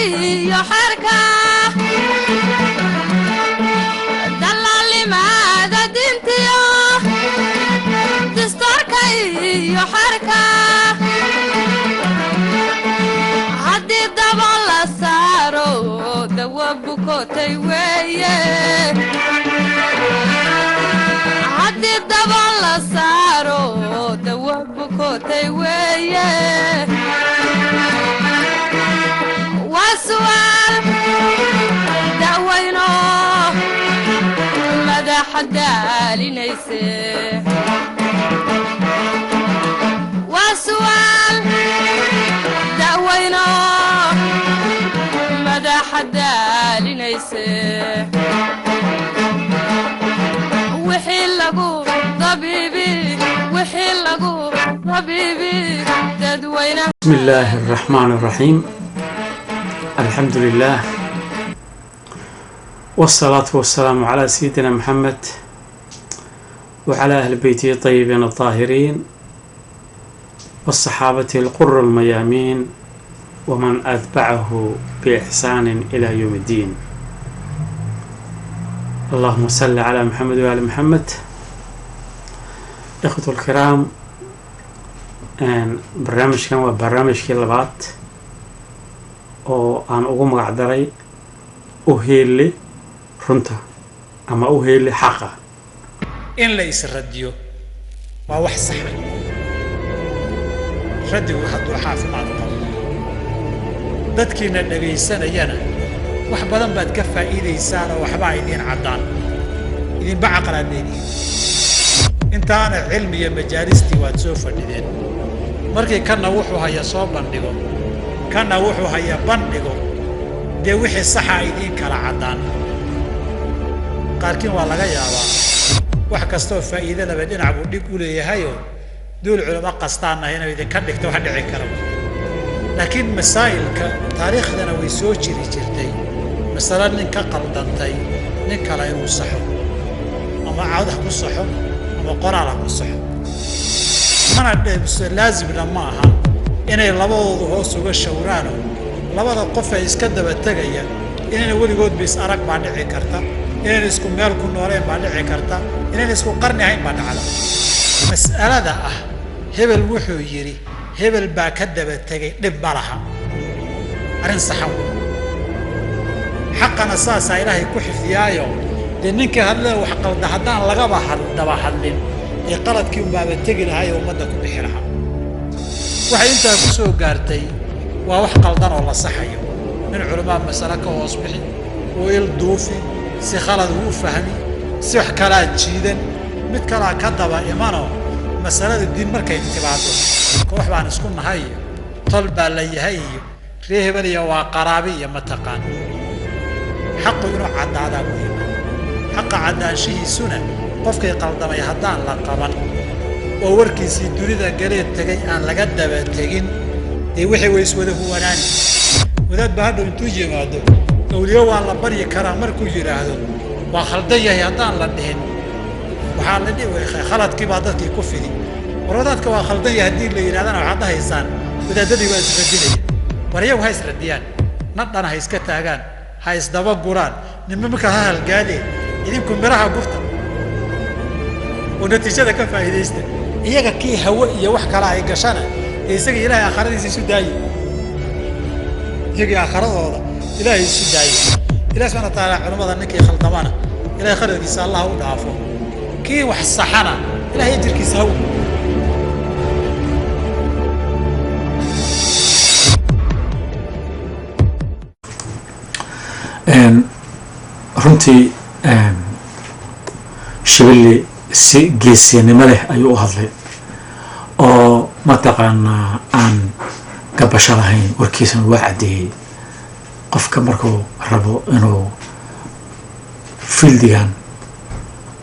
Iyo xerka dalaalnimada dintiyo dastuurka iyo xerka haddii daba la saaro dawa bukotay weeye, haddii daba la saaro dawa bukotay weeye. Waa su'aal da'weyno madaxa daalinayse, waa su'aal da'weyno madaxa daalinayse. Wixii lagu dabiibi, wixii lagu dabiibi dadweynaha. بسم الله الرحمن الرحيم، الحمد لله والصلاة والسلام على سيدنا محمد وعلى أهل بيته الطيبين الطاهرين والصحابة الغر الميامين ومن أتبعه بإحسان إلى يوم الدين. اللهم صل على محمد وآل محمد. إخوة الكرام، barnaamijkan waa barnaamijkii labaad oo aan ugu magac daray "U heeli runta" ama "U heeli xaqa". In la isradiyo waa wax saxa. Raddigu hadduu caafimaad qabo, dadkiina dhegaysanayana wax badan baad ka faa'iidaysaan oo waxbaa idiin caddaan, idinba caqlaad leedihiin. Intaana cilmi iyo majaalistii waad soo fadhideen. Markii kanna wuxuu haya soo bandhigo, kanna wuxuu haya bandhigo, dee wixii saxa idiin kala caddaan. Qaarkiin waa laga yaabaa wax kastaoo faa'iidadaba dhinac buu dhib u leeyahayoo duul culamo qastaanna inuu idinka dhigto wax dhici kara. Laakiin masaa'ilka taariikhdana way soo jiri jirtay, masale nin ka qaldantay nin kale inuu saxo, ama cod ha ku saxo ama qoraal ha ku saxo. Mana laasimna ma aha inay labadoodu hoos uga shawraano. Labada qof ee iska daba tegaya inayna weligoodba is arag baa dhici karta, inayna isku meel ku nooleen baa dhici karta, inayna isku qarni ahayn baa dhacda. Mas'alada ah hebel wuxuu yidhi, hebel baa ka daba tegay, dhib ma laha, arrin saxan wey. Xaqana saasaa Ilaahay ku xifdiyaayo. Dee ninkii hadlee wax qalda haddaan lagaba daba hadlin, ee qaladkii unbaaba tegi lahaa ee ummadda ku bixi lahaa. Waxay intaa ku soo gaartay waa wax qaldan oo la saxayo. Nin culamaa masale ka hoos bixi oo il duufi, si khalad uu fahmi, si wax kalaa jiidan, mid kalaa ka daba imanoo. Masalada diin markay timaado, koox baan isku nahay iyo tol baa la yahay iyo ree hebel iyo waa qaraabi iyo mataqaan. Xaqu inuu caddaadaa muhiima. Xaqa caddaanshihiisuna, qofkay qaldamay haddaan la qaban oo warkiisii dunida galee tegay aan laga daba tegin, dee wixii way iswada huwanaani. Wadaad baa hadhow intuu yimaado, awliyo waa la baryi karaa markuu yidhaahdo, waa khaldan yahay haddaan la dhihin, waxaa la dhihi khaladkii baa dadkii ku fidi. War wadaadka waa khaldan yahay haddii la yidhahdana, waxaad dhahaysaan wadaadadii waa isradinaya. War iyagu ha isradiyaan, nadhana ha iska taagaan, ha isdaba guraan, nima markaa ha halgaadeen. Idinku miraha gurta oo natiijada ka faa'iidaysta. Iyaga kii hawe iyo wax kale ay gashana, dee isaga Ilaahay aakhiradiisa isu daaye, iyagii aakhiradooda Ilaahay isu daaye. Ilahi subxana wa taala culamada ninkii khaldamana Ilahay khaladkiisa Allah u dhaafo, kii wax saxana Ilahay ajirkiisa haw. Runtii Shibili si geesinimo leh ayuu u hadlay oo mataqaanaa aan gabasho lahayn. Warkiisana waa caddeeyey. Qofka markuu rabo inuu fieldigan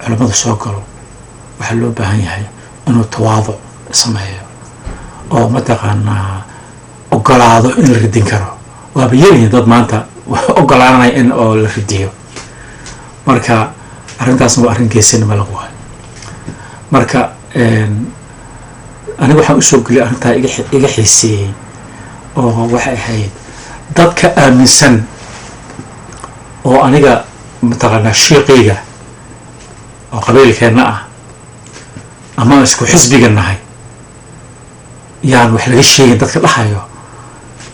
culammada soo galo, waxaa loo baahan yahay inuu tawaaduc sameeyo oo mataqaanaa ogolaado in la radin karo. Waaba yaryihiin dad maanta ogolaanaya in oo la radiyo. Marka arrintaasna waa arrin geesinimo lagu hayo. Marka aniga waxaan usoo geliyay arrintaa iga xiiseeyey oo waxay ahayd Dadka aaminsan oo aniga mataqaanaa shiiqayga oo qabiilkeenna ah ama isku xisbiga nahay yaan wax laga sheegin, dadka dhahayo,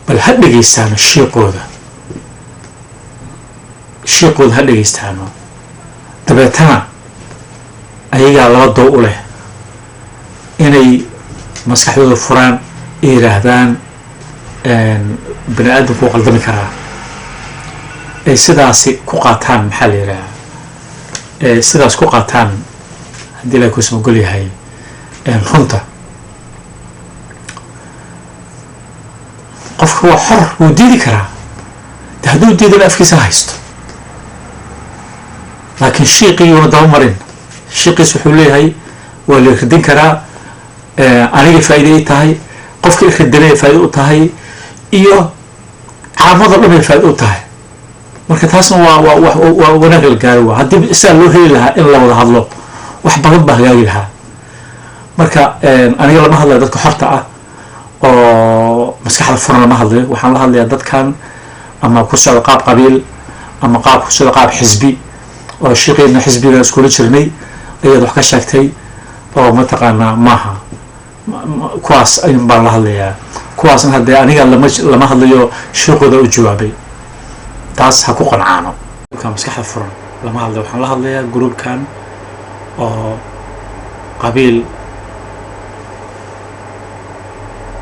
bal ha dhegaystaano shiiqooda, shiiqooda ha dhegaystaano. Dabeetana ayagaa laba dow u leh inay maskaxdooda furaan ay yidhaahdaan bani aadamku u qaldami karaa, ay sidaasi ku qaataan, maxaa la yidhaha, sidaas ku qaataan haddii ilahi kuusan ogol yahay runta. Qofka waa xor, wuu diidi karaa. De hadduu diidana afkiisa haysto, laakiin shiiqii una daba marin. Shiiqiis wuxuu leeyahay waa la ridin karaa, aniga faa'iide i tahay, qofka iridinaya faa'iide u tahay, iyo caamado dhan ay faa'iide u tahay. Marka taasna waa wanaag la gaaro. Waa haddii isaga loo heli lahaa in la wada hadlo, wax badan baa hagaagi lahaa. Marka aniga lama hadlayo dadka xorta ah oo maskaxda furan, lama hadlayo. Waxaan la hadlayaa dadkan ama ku socda qaab qabiil ama qaab ku socda qaab xisbi, oo shiiqeedna xisbiga iskula jirnay ayaad wax ka sheegtay oo mataqaanaa maaha. Kuwaas ayun baan la hadlayaa. Kuwaasna haddee aniga lama hadlayo, shiiqooda u jawaabay, taas ha ku qancaano. Gruubkan maskaxda furan lama hadlayo. Waxaan la hadlayaa gruubkan oo qabiil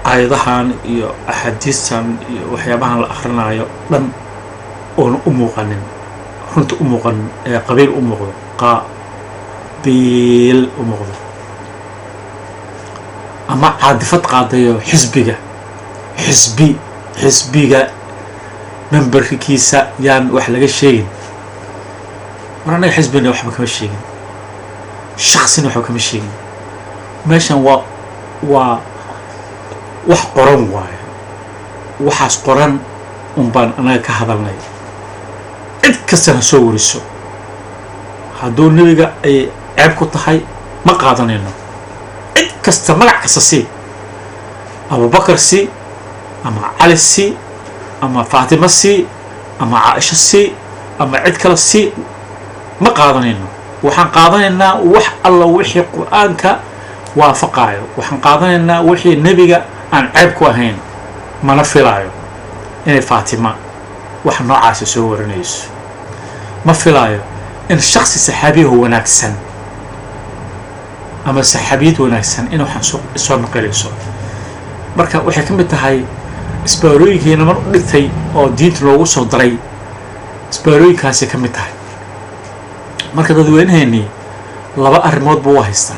aayadahan iyo axaadiistan iyo waxyaabahan la akrinaayo dhan oona u muuqanin, runta u muuqanin, ee qabiil u muuqdo, qabiil u muuqdo ama caadifad qaadayo xisbiga, xisbiga memberkiisa yaan wax laga sheegin. Mar annaga xisbina waxba kama sheegin, shaksina waxba kama sheegin. Meeshan waa wax qoran waayo, waxaas qoran un baan annaga ka hadalnay. Cid kastana soo wariso, hadduu nebiga ay ceeb ku tahay ma qaadanayno. Cid kasta magac kasta sii, Abubakar sii ama Cali sii ama Faatima sii ama Caaisho sii ama cid kale sii, ma qaadanayno. Waxaan qaadanaynaa wax alla wixii Qur-aanka waafaqaayo. Waxaan qaadanaynaa wixii nebiga aan ceeb ku ahayn. Mana filaayo inay Faatima wax noocaasi soo warinayso. Ma filaayo in shaksi saxaabiyahu wanaagsan ama saxaabiyad wanaagsan in waxaan soo naqinayso. Marka waxay ka mid tahay isbaarooyinkiina mar u dhigtay oo diinta loogu soo daray, isbaarooyinkaasay ka mid tahay. Marka dadweynaheennii laba arrimood buu u haystaa.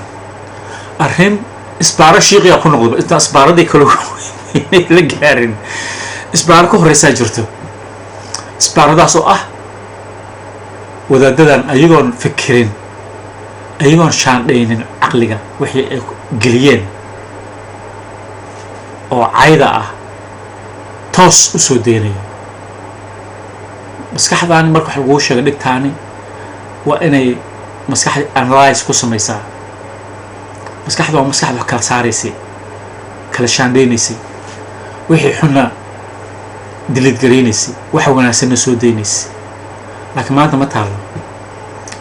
Arrin isbaaro shiiqiya ku noqdo, intaan isbaaradii kale la gaarin isbaaro ka horeysaa jirto, isbaaradaas oo ah wadaadadan ayagoon fikirin, ayagoon shaandhaynin caqliga wixii ay geliyeen oo cayda ah toos u soo deynaya maskaxdaani. Marka wax laguu sheega dhigtaani waa inay maskaxda analyze ku samaysaa. Maskaxda waa maskaxda wax kala saaraysay, kala shaandhaynaysay, wixii xunna dilid garaynaysay, waxa wanaagsanna soo daynaysay. Laakiin maanta ma taalo.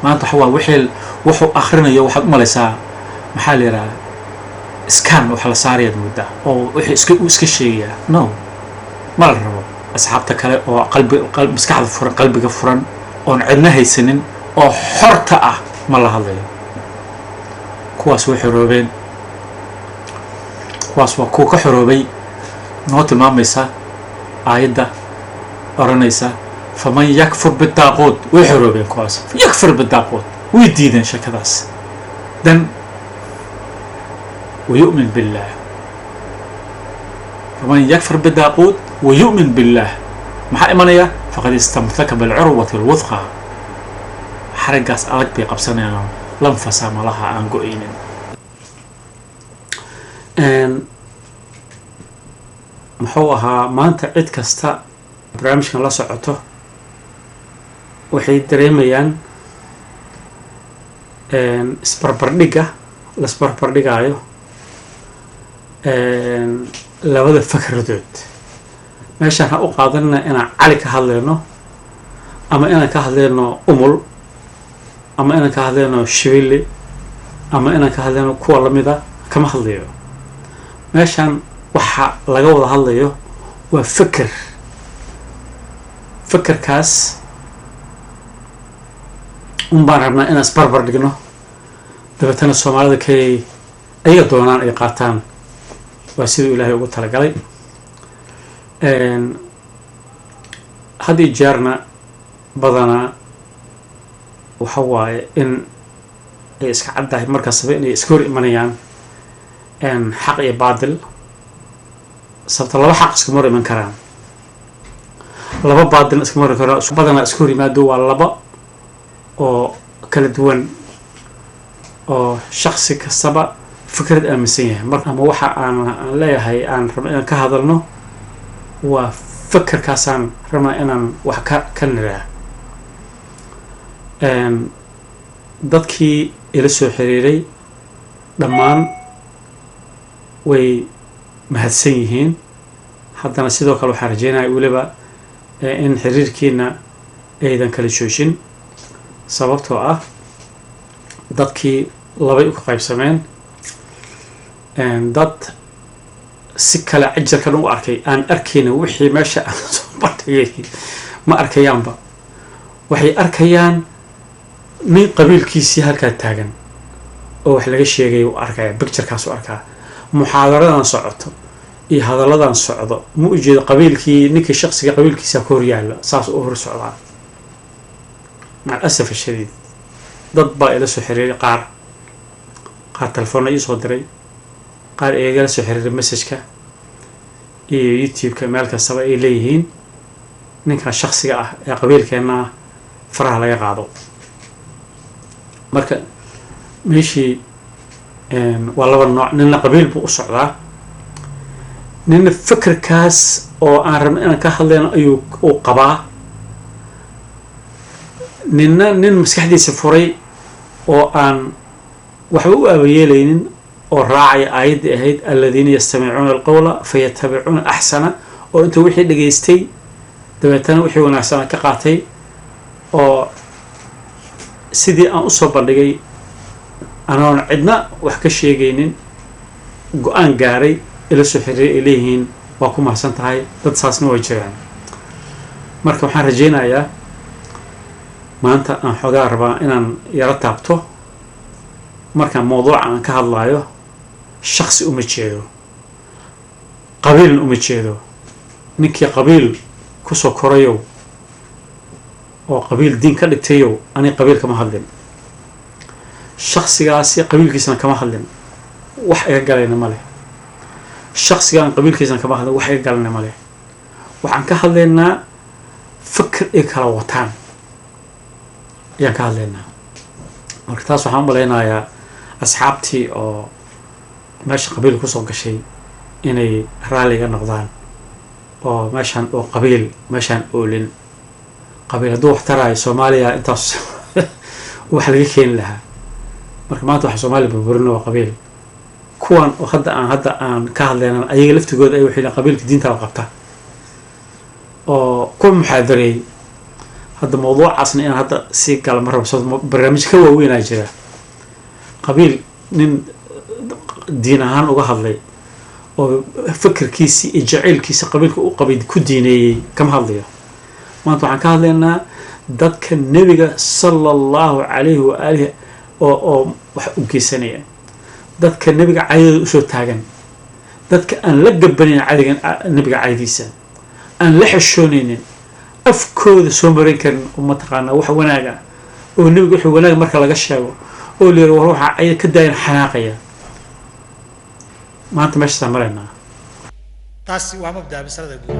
Maanta waxa waa wixii wuxuu akhrinayo waxaad u malaysaa, maxaa la yidhaha, scan wax la saarayaad moodaa oo wixii iska uu iska sheegayaa. No, ma la rabo. Asxaabta kale oo qalbi maskaxda furan, qalbiga furan, oon cidna haysanin oo xorta ah ma la hadlayo. Kuwaas way xoroobeen. Kuwaas waa kuwa ka xoroobay noo tilmaamaysa aayadda odhanaysa faman yakfur bidaaquut. Way xoroobeen kuwaas. Yakfur bidaaquut, way diideen sheekadaas dan wayu'min billaah. Faman yakfur bidaaquut wayu'min billaah, maxaa imanaya? Faqad istamsaka bilcurwati alwuthqa. Xariggaas adag bay qabsanayaan, lanfasa malaha aan go-aynin. Muxuu ahaa, maanta cid kasta barnaamijkan la socoto waxay dareemayaan isbarbardhigga la isbarbardhigaayo labada fakradood. Meeshaan ha u qaadanina inaan Cali ka hadlayno ama inaan ka hadlayno Umul ama inaan ka hadlayno Shibili ama inaan ka hadlayno kuwa lamida. Kama hadlayo. Meeshaan waxa laga wada hadlayo waa feker. Fekerkaas un baan rabnaa inaan isbarbar dhigno, dabeetana Soomaalida kay ayaga doonaan ay qaataan. Waa siduu Ilaahay ugu talagalay. Had iyo jeerna badanaa waxa waaye in ay iska caddahay markastaba inay iska hor imanayaan xaq iyo baadil, sababta laba xaq iskama hor iman karaan, laba baadilna iskama hor karaan. Badanaa iska hor yimaado waa laba oo kala duwan oo shaksi kastaba fikrad aaminsan yahay. Mar ama waxa aan leeyahay aan rabno inaan ka hadalno waa fekerkaasaan rabnaa inaan wax ka niraa. Dadkii ila soo xiriiray dhammaan way mahadsan yihiin. Haddana sidoo kale waxaan rajeynaya weliba in xiriirkiina aydan kala joojin, sababtoo ah dadkii labay u ka qaybsameen. Dad si kale cajarkan u arkay, aan arkayna wixii meesha aan soo bandhigay ma arkayaanba. Waxay arkayaan nin qabiilkiisii halkaa taagan oo wax laga sheegay u arkaya, picture-kaas u arkaa. Muxaadaradan socoto iyo hadalladan socdo ma ujeedo. Qabiilkii ninkii shaksiga qabiilkiisa ka hor yaalla saas u hor socdaa, maca al-asaf ashadiid. Dad baa ila soo xiriiray, qaar telefoonna iisoo diray, qaar igala soo xiriiray message-ka iyo YouTube-ka, meel kastaba ay leeyihiin ninkan shaksiga ah ee qabiilkeenna ah faraha laga qaado. Marka meeshii waa laba nooc: nina qabiil buu u socdaa, nina fikirkaas oo aan rabno inaan ka hadlayno ayuu uu qabaa, nina nin maskaxdiisa furay oo aan waxba u aabayeelaynin oo raacaya aayaddii ahayd "aladiina yastamicuuna alqawla fayatabicuuna axsana", oo intuu wixii dhegaystay dabeetana wixii wanaagsanaa ka qaatay oo sidii aan usoo bandhigay anoon cidna wax ka sheegaynin go-aan gaaray, ila soo xiriiray ay leeyihiin waa ku mahadsan tahay. Dad saasna way jiraan. Marka waxaan rajaynayaa maanta aan xoogaa rabaa inaan yaro taabto. Markaan mawduuca aan ka hadlaayo shaksi uma jeedo, qabiilna uma jeedo. Ninkii qabiil kusoo korayow oo qabiil diin ka dhigtayow, ani qabiil kama hadlin, shaksigaasi qabiilkiisana kama hadlin, wax iga galayna ma leh. Shaksigaan qabiilkiisana kama hadlin, wax iga galayna ma leh. Waxaan ka hadlaynaa fikir ay kala wataan ayaan ka hadlaynaa. Marka taas waxaan u malaynayaa asxaabtii oo meesha qabiil kusoo gashay inay raalliga noqdaan oo meeshaan oo qabiil meeshaan oolin. Qabiil hadduu wax taraayo, Soomaaliya intaas wax laga keeni lahaa. Marka maanta waxa Soomaaliya burburina waa qabiil. Kuwan oo hadda aan ka hadlaynan ayaga laftigooda ay waxay qabiilka diinta qabta oo ku muxaadareeyay. Hadda mawduucaasna inaan hadda sii gala ma rabo, sababto barnaamij ka waaweynaa jira. Qabiil nin diin ahaan uga hadlay oo fikirkiisii iyo jacaylkiisa qabiilka u qabay ku diineeyey kama hadlayo. Maanta waxaan ka hadlaynaa dadka Nebiga sala Allahu calayhi waaalih oo wax u geysanaya, dadka Nebiga caydooda usoo taagan, dadka aan la gabanayn cadigan Nebiga caydiisa, aan la xeshoonaynin, afkooda soo marin karin oo mataqaanaa wax wanaaga oo Nebiga wuxuu wanaag marka laga sheego oo la yiri war waxaa cayda ka daayan xanaaqaya. Maanta meeshaasaan maraynaa. Taasi waa mabda'a masalada guud.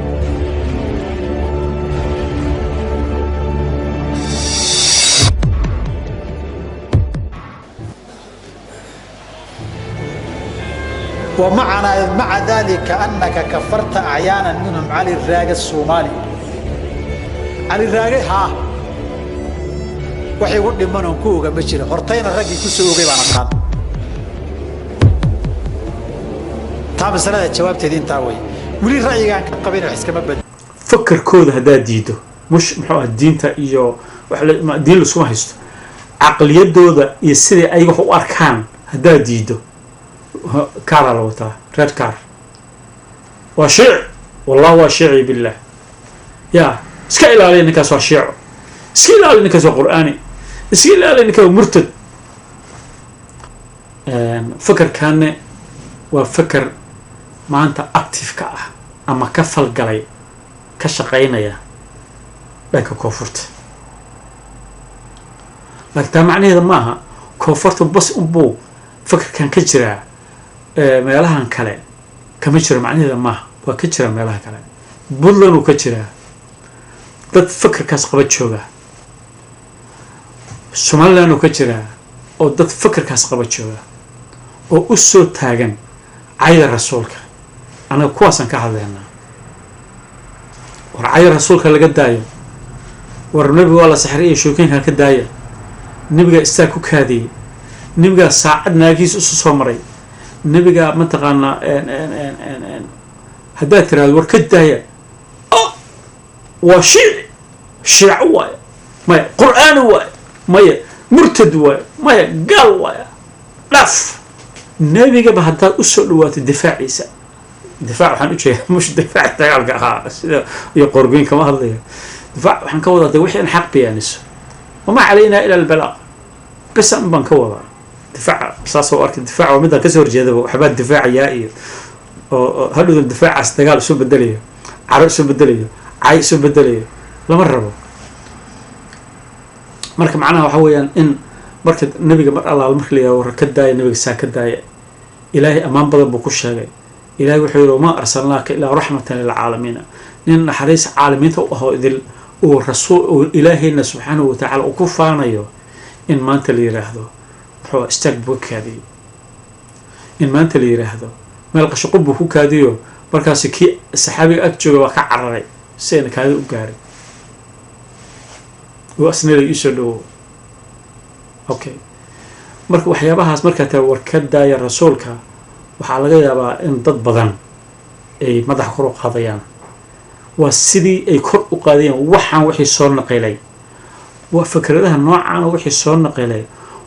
ومعنا مع ذلك أنك كفرت أعيانا منهم علي الراقي الصومالي، علي الراقي ها waxay ugu dhiman oon ku oga ma jiro. Hortayna raggii ku soo ogay baan aqaan. Taa masalada jawaabteeda intaa wey. Weli ra'yigaan ka qabin wax iskama bedel. Fakarkooda haddaad diido, mush muxuu ah diinta iyo wax diin laskuma haysto, caqliyadooda iyo siday ayaga wax u arkaan haddaad diido, kaaraa la wataa, red card. Waa shiic, wallah waa shiici, billah ya iska ilaaliya ninkaas, waa shiico, iska ilaaliya ninkaas, waa qur'aani, iska ilaaliya ninkaas, waa murtad. Fakarkaane waa fakar maanta active ka ah ama ka falgalay, ka shaqaynaya dhanka koonfurta. Laakiin taa macnaheeda maaha koonfurta bas unbuu fakarkan ka jiraa, meelahan kale kama jiro macnaheeda maaha. Waa ka jiraa meelaha kale, Puntland uu ka jiraa, dad fakarkaas qaba jooga. Somaliland uu ka jiraa oo dad fakarkaas qaba jooga oo u soo taagan cayda rasuulka. Anaga kuwaasaan ka hadlaynaa. War cayda rasuulka laga daayo, war nebiga waa la saxray iyo sheekooyinkan ka daaya. Nebigaa istaag ku kaadiyey, nebigaa saacad naagihiis isu soo maray, nebigaa mataqaanaa. Haddaad tiraahdo war ka daaya, waa shiici, shiico waaye, maya, qur'aani waaye, maya, murtad waaye, maya, gaal waaye, dhaaf. Nebigaba haddaad usoo dhawaato difaaciisa, difaac waxaan ujeeda mush difaac dagaalka ahaa sida iyo qoorgoyn kama hadlayo. Difaac waxaan ka wadaa de wixii in xaq biyaaniso, wamaa calaynaa ila albalaaq, bisan baan ka wadaa difaaca. Saas oo arkay, difaac waa midaan kasoo horjeedaba, waxbaa difaacayaa iyo oo hadhowdan difaacaas dagaal isu bedelayo, caro isu bedelayo, cay isu bedelayo, lama rabo. Marka macnaha waxa weeyaan in marka nebiga mar allaal marka la yihahdo war ka daaya nebiga, saa ka daaya. Ilaahay ammaan badan buu ku sheegay. Ilahay wuxuu yihi: wamaa arsalnaaka ilaa raxmatan lilcaalamiina. Nin naxariis caalamiinta u ahoo idil uu rasuul uu ilaahayna subxaanahu watacaala uu ku faanayo, in maanta la yiraahdo muxuu istaag buu ka kaadiyey, in maanta la yiraahdo meel qashaqub buu ku kaadiyo, markaasi kii saxaabiga ag jooga waa ka cararay si ayna kaadida u gaarin oo asnada iisoo dhawow. Okay, marka waxyaabahaas markaa taa war ka daaya rasuulka, waxaa laga yaabaa in dad badan ay madaxa kor u qaadayaan. Waa sidii ay kor u qaadayeen waxaan wixii soo naqilay, waa fikradaha noocaana wixii soo naqilay,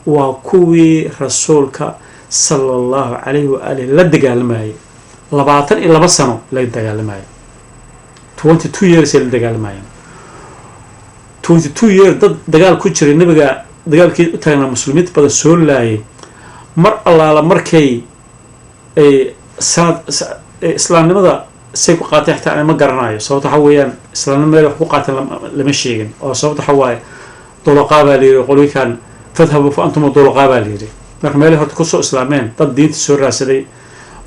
waa kuwii rasuulka sala Allahu calayhi waaalih la dagaalamayay, 22 sano la dagaalamayay, 22 years ay la dagaalamayeen. 22 year dad dagaal ku jiray, nabiga dagaalkii u taagnaa, muslimiinta badan soo laayay, mar allaala markay ay sanad islaamnimada say ku qaateen xitaa ma garanayo. Sababta waxa weeyaan islaamnimo meel wax ku qaateen lama sheegin, oo sababta waxa waaye dulaqaa baa la yidhi, qolooyinkan fadhabu fa antum dulaqaa baa la yidhi. Marka meelay horta kusoo islaameen, dad diinta soo raadsaday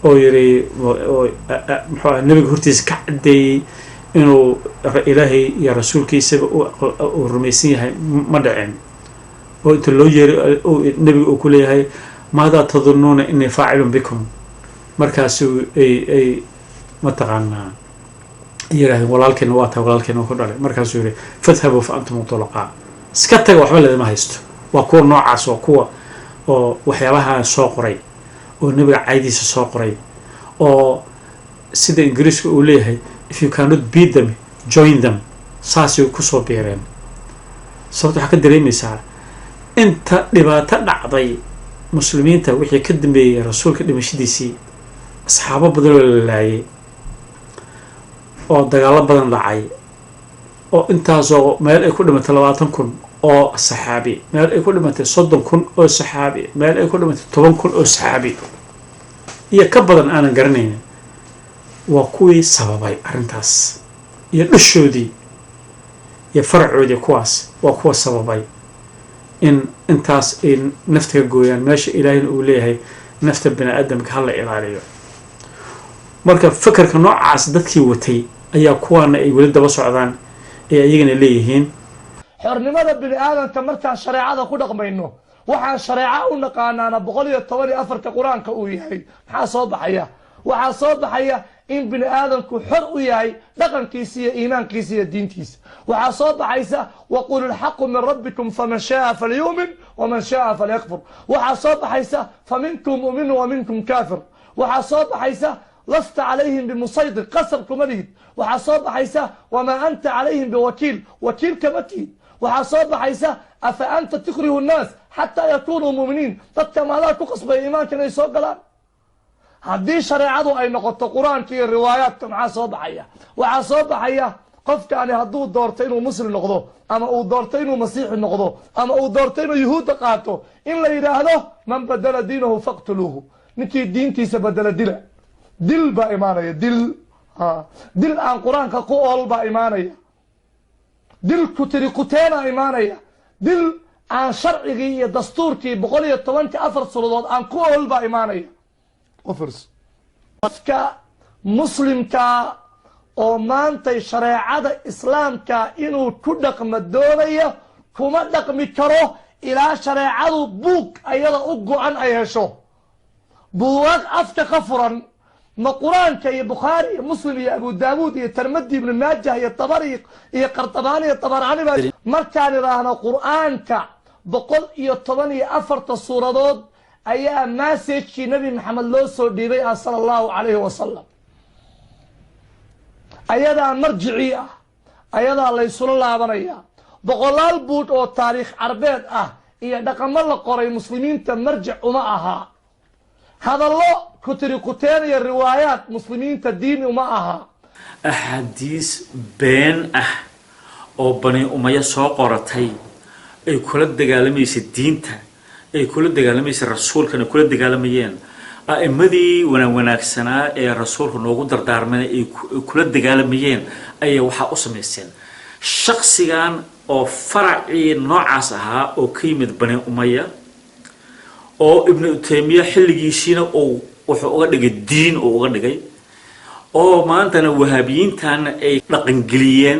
oo yiri oo muxuu ah nebiga hortiisa ka caddeeyey inuu Ilaahay iyo rasuulkiisaba uu rumaysan yahay ma dhicin, oo inta loo yeeray nebiga uu ku leeyahay: maadaa tadunnuuna innii faacilun bikum? Markaasu ay mataqaanaa yirahdeen: walaalkeena waa tahay, walaalkeena ku dhalay. Markaasuu yiri: fadhabuu fa antum tulaqaa, iska taga, waxba ledama haysto. Waa kuwa noocaas, waa kuwa oo waxyaabaha soo qoray oo nebiga caydiisa soo qoray, oo sida Ingiriiska uu leeyahay: if you cannot beat them, join them. Saasay kusoo biireen. Sababta waxaa ka dareemaysaa inta dhibaato dhacday muslimiinta wixii ka dambeeyey rasuulka dhimashadiisii, asxaabo badan oo la laayay oo dagaallo badan dhacay, oo intaasoo meel ay ku dhimatay 20,000 oo saxaabi, meel ay ku dhimatay 30,000 oo saxaabi, meel ay ku dhimatay 10,000 oo saxaabi iyo ka badan aanan garanaynin, waa kuwii sababay arrintaas iyo dhashoodii iyo faracoodii. Kuwaas waa kuwa sababay in intaas ay nafta ka gooyaan, meesha Ilaahayna uu leeyahay nafta bini aadamka hala ilaaliyo. Marka fakarka noocaas dadkii watay ayaa kuwaana ay weli daba socdaan ee ayagana leeyihiin. Xornimada bini aadamka markaan shareecada ku dhaqmayno, waxaan shareeco u naqaanaana 114-ka Qur-aanka uu yahay, maxaa soo baxaya? Waxaa soo baxaya in bini aadamku xor u yahay dhaqankiisa iyo iimaankiisa iyo diintiisa. Waxaa soo baxaysa: waqul ilxaqu min rabbikum, faman shaaa falyu'min waman shaaa falyakfur. Waxaa soo baxaysa: faminkum mu'minu wa minkum kaafir. Waxaa soo baxaysa Lasta calayhim bimusaydir, qasab kuma lihid. Waxaa soo baxaysa wamaa anta calayhim biwakiil, wakiil kama tihid. Waxaa soo baxaysa afa anta tukrihu nnaas xataa yakunuu mu'miniin, dadka maadaa ku qasbaya iimaanka inay soo galaan? Haddii shareecadu ay noqoto Qur-aanka iyo riwaayaadka, maxaa soo baxaya? Waxaa soo baxaya qofkaani hadduu doorto inuu muslim noqdo, ama uu doorto inuu masiixi noqdo, ama uu doorto inuu yuhuudda qaato, in la yidhaahdo man badala diinahu faqtuluuhu, ninkii diintiisa bedela dila. Dil baa imaanaya, dil dil aan Qur-aanka ku ool baa imaanaya, dil kutiri kuteena imaanaya, dil aan sharcigii iyo dastuurkii 114-ka suuradood aan ku ool baa imaanaya. Qofka muslimka oo maantay shareecada islaamka inuu ku dhaqmo doonaya kuma dhaqmi karo ilaa shareecadu buug ayada u go-an ay hesho. Buugaag afka ka furan ma Qur-aanka iyo Bukhaari iyo Muslim iyo Abu Daawuud iyo Tirmidi, Ibnu Maajah iyo Tabari iyo Qartabaani iyo Tabarani baa. Markaan idhaahno Qur-aanka 114-ta suuradood ayaa message-kii Nabi Maxamed loo soo dhiibay ah, sala Allahu calayhi wasalam, ayadaa marjicii ah, ayadaa laysula laabanayaa. Boqolaal buud oo taariikh Carbeed ah iyo dhaqamo la qoray muslimiinta marjic uma ahaa. Hadallo kutiri kuteen iyo riwaayaat muslimiinta diin uma aha. Axaadiis been ah oo Bani Umaya soo qoratay ay kula dagaalamaysa diinta, ay kula dagaalamaysa rasuulkana, kula dagaalamayeen a'imadii wanaagsanaa ee rasuulka noogu dardaarmana ay kula dagaalamayeen, ayay waxaa u samaysteen shaksigan oo faracii noocaas ahaa oo ka yimid Bani Umaya, oo Ibnu Taymiya xilligiisiina uu wuxuu uga dhigay diin uu uga dhigay, oo maantana Wahaabiyiintaana ay dhaqangeliyeen,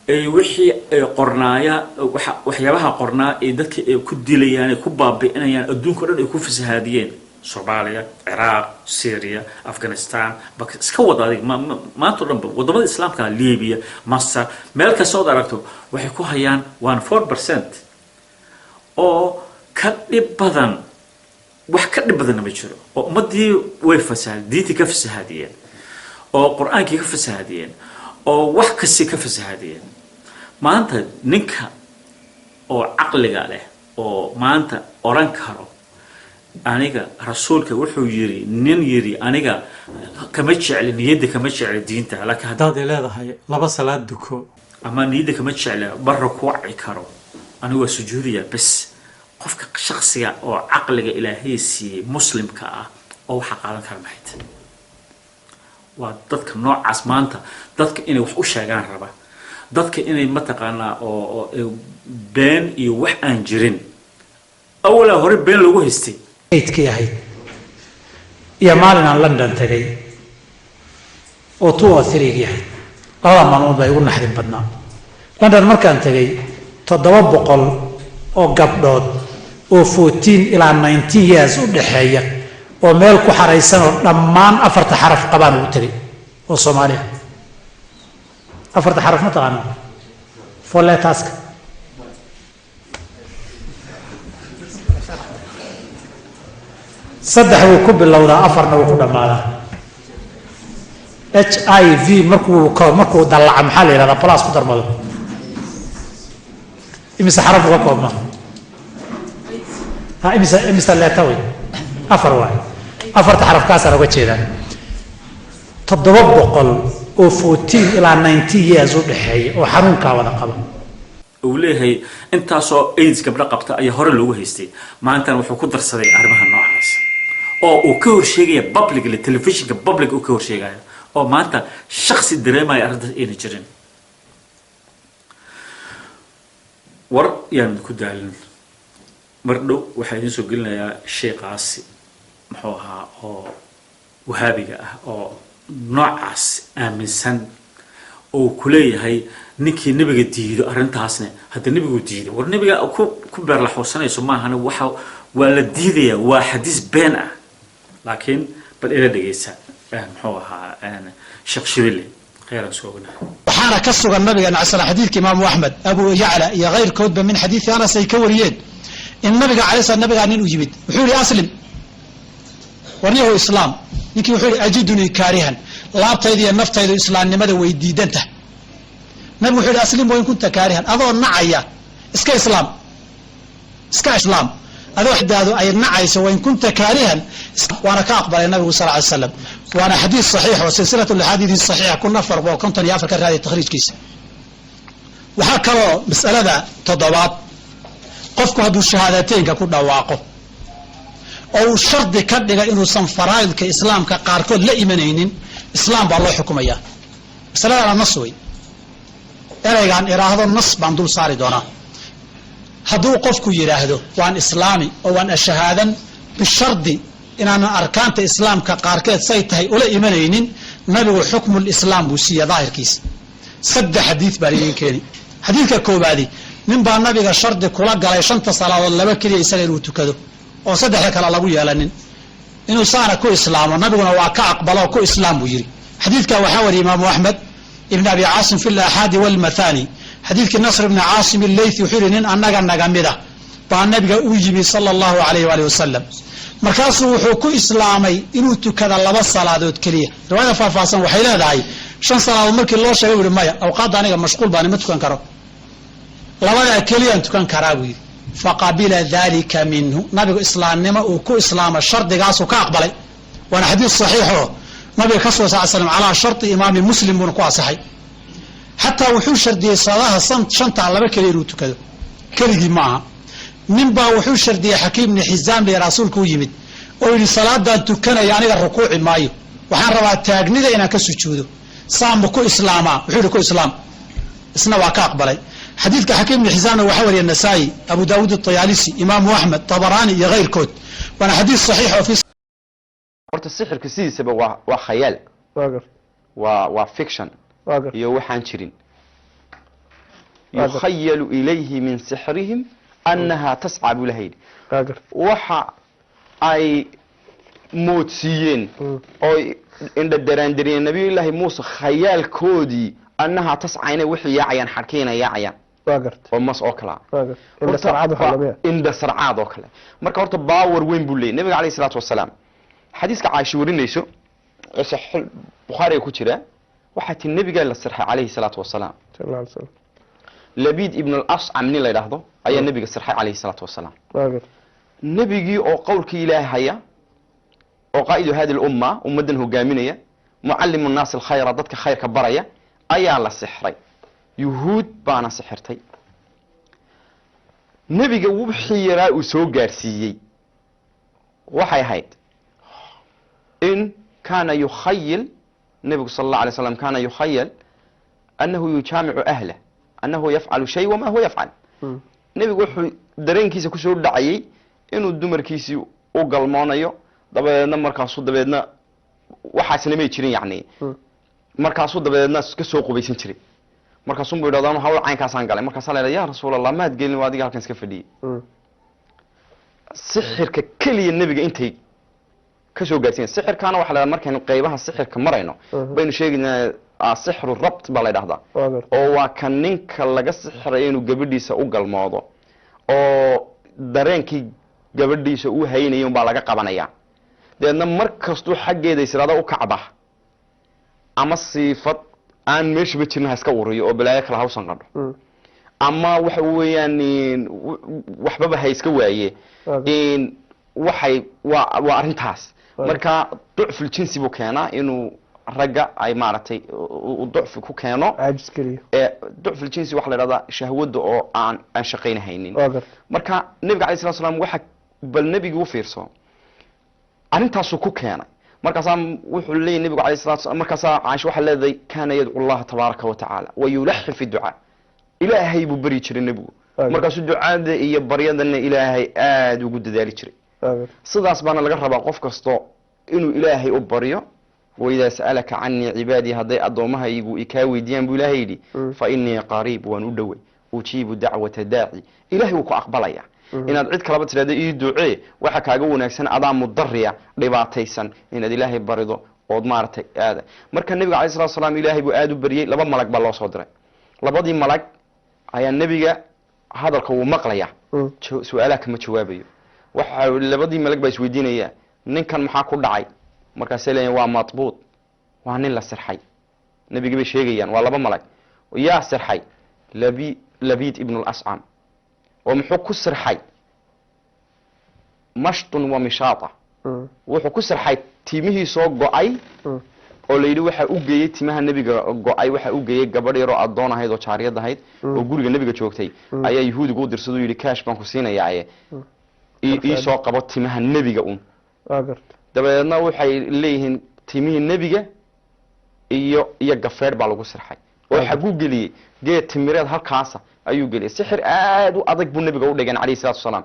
ay wixii ay qornaaya, waxyaabaha qornaa ay dadka ay ku dilayaan, ay ku baabi'inayaan, adduunka o dhan ay ku fasahaadiyeen, Soomaaliya, Ciraaq, Syria, Afghanistan, iska wada adig maanta o dhan ba waddamada islaamka, Libiya, Masar, meel kasta ood aragto waxay ku hayaan 1.4% oo ka dhib badan. Wax ka dhib badanna ma jiro, oo ummaddii way fasahad, diintii ka fasahaadiyeen, oo Qur-aankii ka fasahaadiyeen, oo wax kasti ka fasahaadiyeen. Maanta ninka oo caqliga leh oo maanta odhan karo aniga rasuulka wuxuu yiri, nin yiri aniga kama jecli niyadda, kama jecli diinta, laakiin haddaad leedahay laba salaad duko ama niyadda kama jecli, ma rukuuci karo anigu, waa sujuudaya bes, qofka shaksiga oo caqliga Ilaahay siiyey muslimka ah oo waxaa qaadan kara maxay tahay? Waa dadka noocaas maanta dadka inay wax u sheegaan raba, dadka inay mataqaanaa oo been iyo wax aan jirin awalaa hore been lagu haystay. Kii ahayd iyo maalin aan London tegay oo 2 or 3-gii ahayd, labada maalmood baa igu naxdin badnaa. London markaan tegay, 700 oo gabdhood oo 14 ilaa 19 years u dhaxeeya oo meel ku xaraysan oo dhammaan afarta xaraf qabaan ugu tegay, oo Soomaaliya. Afarta xaraf ma taqaana? Four letters-ka. Saddex wuu ku bilowdaa, afarna wuu ku dhammaadaa. HIV markuu dallaca maxaa la yihahdaa? Plus ku darmado, imise xaraf uga koobma? Ha, imise letter wey? Afar waay. Afarta xaraf kaasaan uga jeedaa. 700 oo 14 ilaa 19 years u dhexeeya oo xanuunkaa wada qaba. Uu leeyahay intaasoo AIDS gabdho qabta ayaa hore loogu haystay, maantana wuxuu ku darsaday arrimaha noocaas oo uu ka horsheegaya publicly, telefishinka public uu ka horsheegaya, oo maanta shaksi dareemaya arrintaas ayna jirin. War yaan ku daalin, mar dhow waxaa idiin soo gelinayaa sheekaasi muxuu ahaa oo Wahaabiga ah oo noocaas aaminsan oo ku leeyahay ninkii nebiga diido arrintaasne hadda nebigu diiday. War nebiga ku beerlaxoosanayso maahane, waxa waa la diidaya, waa xadiis been ah. Laakiin bal ila dhegeysa muxuu ahaa Sheekh Shibile, khayran soogna. Waxaana ka sugan nabigeena alay slam xadiidka Imaamu Axmed, Abu Yacla iyo kayrkoodba min xadiidi Anas ay ka wariyeen in nabiga alay slam, nabigaa nin u yimid, wuxuu yihi: "Aslim, waryahu islaam." Ninkii wuxuu yihi ajidunii kaarihan, laabtayda iyo naftaydu islaamnimada way diidantah. Nabigu wuxuu yihi aslim wain kunta kaarihan, adoo nacaya iska islaam, iska islaam adoo daadu ay nacayso, wain kunta kaarihan. Waana ka aqbalay nabigu sal ly slam. Waana xadiis saxiix oo silsilatu axaadiidi saxiixa 1454 ka raadiya takhriijkiisa. Waxaa kaloo mas'alada toddobaad, qofku hadduu shahaadateynka ku dhawaaqo oo uu shardi ka dhiga inuusan faraa'idka islaamka qaarkood la imanaynin, islaam baa loo xukumayaa. Masaladana nas wey, ereygaan iraahdo nas baan dul saari doonaa. Hadduu qofku yidhaahdo waan islaami oo waan ashahaadan bishardi inaanan arkaanta islaamka qaarkeed say tahay ula imanaynin, nabigu xukmulislaam buu siiya daahirkiisa. Saddex xadiid baan idiin keeni. Xadiidka koobaadi, nin baa nabiga shardi kula galay shanta salaadood laba keliya isaga inuu tukado oo saddexda kale lagu yeelanin, inuu saana ku islaamo. Nabiguna waa ka aqbalo oo ku islaam buu yidhi. Xadiidka waxaa wariyay imaamu Axmed, Ibn Abi Caasim fi alaxaadi walmathani. Xadiidkii Nasr ibni Caasim illeythi wuxuu yihi nin annaga naga mida baa nabiga u yimi sala allahu alayh waali wasalam, markaasuu wuxuu ku islaamay inuu tukada laba salaadood keliya. Riwaayada faahfaahsan waxay leedahay shan salaadood markii loo sheegay, u yihi maya, awqaadda aniga mashquul baani, ma tukan karo, labadaa keliyaan tukan karaa buu yidhi. Faqabila dalika minhu, nabigu islaamnimo uu ku islaama shardigaasuu ka aqbalay. Waana xadiis saxiixoo nabiga ka soo sal slam, calaa sharti imaami Muslim buuna ku asaxay. Xataa wuxuu shardiyey salaadaha shantaa laba keliya inuu tukado keligii ma aha. Nin baa wuxuu shardiyey, Xakiim bni Xisaam liya, rasuulka u yimid oo yidhi salaadaan tukanaya aniga rukuuci maayo, waxaan rabaa taagnida inaan ka sujuudo, saanba ku islaamaa? Wuxuu yihi ku islaam. Isna waa ka aqbalay. Xadiidka Xakiim bni Xisaamna waxaa wariya Nasaa'i, Abu Daawuud Atayaalisi, Imaamu Axmed, Tabaraani iyo keyrkood. Waana xadiis saxiix oo fi Horta sixirka sidiisaba waa khayaal. Waa gar. Waa fiction. Waa gar. Iyo waxaan jirin. Waa gar. Yukhayalu ilayhi min sixrihim annaha tasca, buu ilaha yidhi. Waa gar. Waxa ay moodsiiyeen oo indha daraandariyeen Nabiyullaahi Muuse khayaalkoodii, annahaa tasca, inay wixii yaacayaan, xadhkiina yaacayaan. Waa garta. Oo mas oo kalaa. Waa garta, indha sarcad waxaa lamida. Indha sarcaad oo kale. Marka horta power weyn buu leeyay. Nabiga alayhi salaatu wasalaam, xadiiska Caaisha warinayso ee Saxiix Bukhaariga ku jira, waxaa ti nabigaa la sirxay calayhi salaatu wasalaam. Sal alla alay slam. Labiid ibn al-Ascam nin la yidhaahdo ayaa nabiga sirxay calayhi salaatu wasalaam. Waa garta. Nebigii oo qowlkii Ilaahay haya oo qaa'idu hadi lumma, ummaddan hogaaminaya, mucallimu nnaasi alkhayra, dadka khayrka baraya, ayaa la sixray. Yuhuud baana sixirtay. Nebiga wixii yaraa uu soo gaarsiiyey waxay ahayd in kaana yukhayil, nebigu sal allah alay slam kaana yukhayal annahu yujaamicu ahlah, annahu yafcalu shay wama huwa yafcal. Nebigu wuxuu dareenkiisa kusoo dhacayay inuu dumarkiisii u galmoonayo, dabadeedna markaasuu dabeedna waxaasna may jirin yacni. Markaasuu dabadeedna ka soo qubaysan jiray, markaasun buu yidhahdaa hawl caynkaasaan galay. Markaasaa la yidhahda ya Rasuul Allah, maad gelin, waa adiga halkan iska fadhiyey. Sixirka keliya nebiga intay ka soo gaarsiiyen sixirkaana waxa la yidhahdaa, markaynu qeybaha sixirka marayno baynu sheegaynaa, sixru rabt baa la yidhahdaa. Waa garta. Oo waa ka ninka laga sixirayo inuu gabadhiisa u galmoodo oo dareenkii gabadhiisa uu haynayay unbaa laga qabanaya. Dabeedna mar kastuu xaggeeda israada u kacba ama siifad aan meeshaba jirin ha iska uriyo oo balaayo kale hawsan qadho ama waxa weeyaan waxbaba ha iska waaye. Waa garta. Waxay waa arrintaas. Waa marka ducful jinsi buu keenaa, inuu ragga ay maaragtay u ducfi ku keeno. Caajis keliya. Ee ducful jinsi waxaa la idhahdaa shahwada oo aan shaqaynahaynin. Waa garta. Marka nebiga alayh salatu slam waxa bal nebigi u fiirso arrintaasuu ku keenay. Markaasaa wuxuu leeyahy nebigu alayh salatu slam, markaasaa Caaisha waxay leedahay kaana yadcu Allaha tabaaraka wa tacaala wa yulaxi fi ducaa, Ilaahay buu baryi jiray nebigu. Markaasuu ducada iyo baryadana Ilaahay aada ugu dadaali jiray. Waa garta. Sidaas baana laga rabaa qof kasto inuu Ilaahay u baryo. Waidaa sa'alaka canii cibaadii, hadday addoommahaygu ikaa weydiiyaan, buu Ilaahay yidhi, fa inii qariib, waan u dhowey, ujiibu dacwata daaci. Ilahay wuu ku aqbalaya. Inaad cid kalaba tidhahdo ii ducee waxa kaaga wanaagsan, adaa mudariya dhibaataysan, inaad Ilaahay barido ood maaragtay aada. Marka nebiga alayh salatu salaam Ilaahay buu aada u baryey. Laba malag baa loo soo diray. Labadii malag ayaa nebiga hadalka wuu maqlaya, su-aalaha kama jawaabayo. Waxa labadii malag baa isweydiinaya, ninkan maxaa ku dhacay? Markaasay leeyihin waa matbuud, waa nin la sirxay. Nebigi bay sheegayaan, waa laba malag. Yaa sirxay? Labiid ibnu lascam. Oo muxuu ku sirxay? Mashtun wa mishaata. Wuxuu ku sirxay timihii soo go-ay, oo la yidhi waxaa u geeyey timaha nebiga go-ay, waxaa u geeyey gabadh yaroo addoon ahayd oo jaariyad ahayd oo guriga nebiga joogtay ayaa yahuudigu u dirsaduu yidhi, kaash baan ku siinayaaye, ii soo qabo timaha nebiga un. Waa garta. Dabadeedna waxay leeyihiin timihii nebiga iyo gafeedh baa lagu sirxay, oo xaguu geliyey? Geed timireed halkaasa ayuu geliyey. Sixir aad u adag buu nebiga u dhigeen calayhi salaatu wasalaam,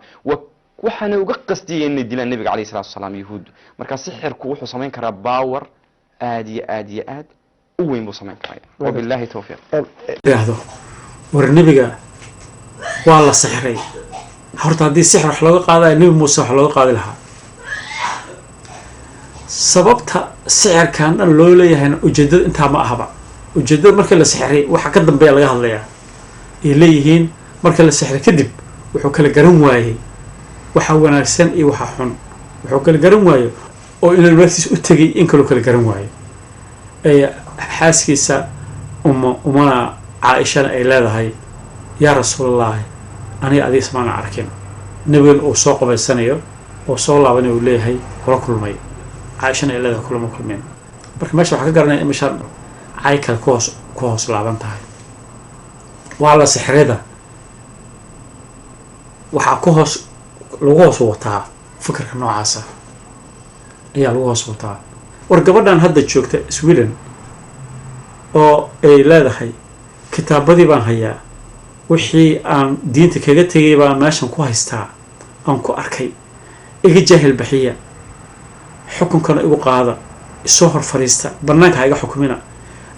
waxaana uga qasdiyeen inay dilaan nebiga calayhi salaatu wasalaam yahuuddu. Marka sixirku wuxuu samayn karaa power aad iyo aad iyo aad u weyn buu samayn karaya. Wabillahi tawfiiq. Yidhaahdo war nebiga waa la sixray. Horta haddii sixir wax looga qaadayo, Nebi Muuse wax looga qaadi lahaa. Sababta sixirkan dhan loo leeyahayna ujeedada intaa ma ahaba. Ujeedada marka la sixray waxa ka dambeeya laga hadlayaa ay leeyihiin. Marka la sixray kadib wuxuu kala garan waayey waxa wanaagsan iyo waxa xun. Wuxuu kala garan waayo oo inuu naftiisa u tegay in kaloo kala garan waayo ee xaaskiisa uma umana Caaishana ay leedahay, "Yaa Rasuulallahi, aniga adiga ismaana arkin." Nebigan uu soo qabaysanayo oo soo laabanayo uu leeyahay kula kulmay. Caaishana ay leedahay kulama kulmeen. Marka meesha waxaa ka garanaya in meeshaan cay kale ku hoos laaban tahay. Waa la sixrida, waxaa ku hoos lagu hoos wataa fikirka noocaasa ayaa lagu hoos wataa. War gabadhan hadda joogta Sweden oo ay leedahay kitaabadii baan hayaa, wixii aan diinta kaga tegay baan meeshan ku haystaa, aan ku arkay, iga jaahil bixiya, xukunkana igu qaada, isoo hor fariista, banaanka ha iga xukumina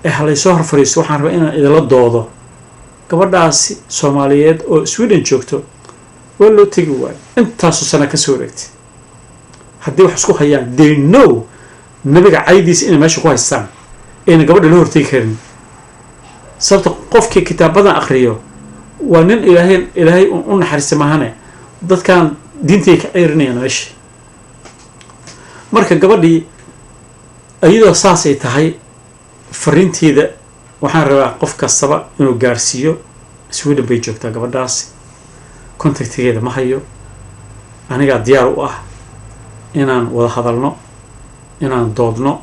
ee halaysoo hor fariisto, waxaan rabaa inaan idinla doodo. Gabadhaasi Soomaaliyeed oo Sweden joogto waa loo tegi waayo intaasoo sana kasoo wareegtay. Haddii wax isku hayaan, they know nabiga caydiisa inay meesha ku haystaan, ayna gabadha la hortegi karin. Sababta qofkii kitaabadan akriyo waa nin Ilaahay u naxariistay mahane, dadkan diintay ka ceerinayaan meesha. Marka gabadhii iyadoo saasay tahay, fariinteeda waxaan rabaa qof kastaba inuu gaarsiiyo. Sweden bay joogtaa gabadhaasi, contactigeeda ma hayo. Anigaa diyaar u ah inaan wada hadalno, inaan doodno,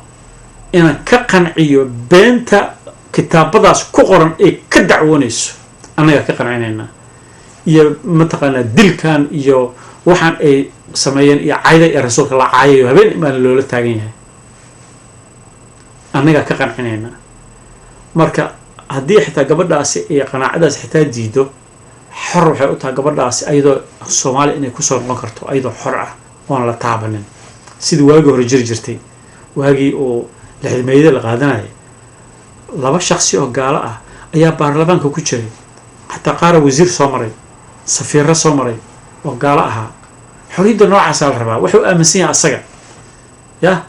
inaan ka qanciyo beenta kitaabadaas ku qoran ee ka dacwoonayso. Annagaa ka qancinaynaa iyo mataqaanaa dilkan iyo waxaan ay sameeyeen iyo cayda ee rasuulka la caayayo habeen imaan loola taagan yahay, annagaa ka qancinaynaa. Marka haddii xitaa gabadhaasi iyo qanaacadaasi xitaa diido, xor waxay u tahay gabadhaasi ayadoo Soomaaliya inay kusoo noqon karto ayadoo xor ah oon la taabanin, sidii waagii hore jiri jirtay, waagii uu lixdameeyada la qaadanayay. Laba shaksi oo gaalo ah ayaa baarlamaanka ku jiray, xataa qaara wasiir soo maray, safiirro soo maray oo gaalo ahaa. Xorriyadda noocaasaa la rabaa. Wuxuu aaminsan yahay asaga yah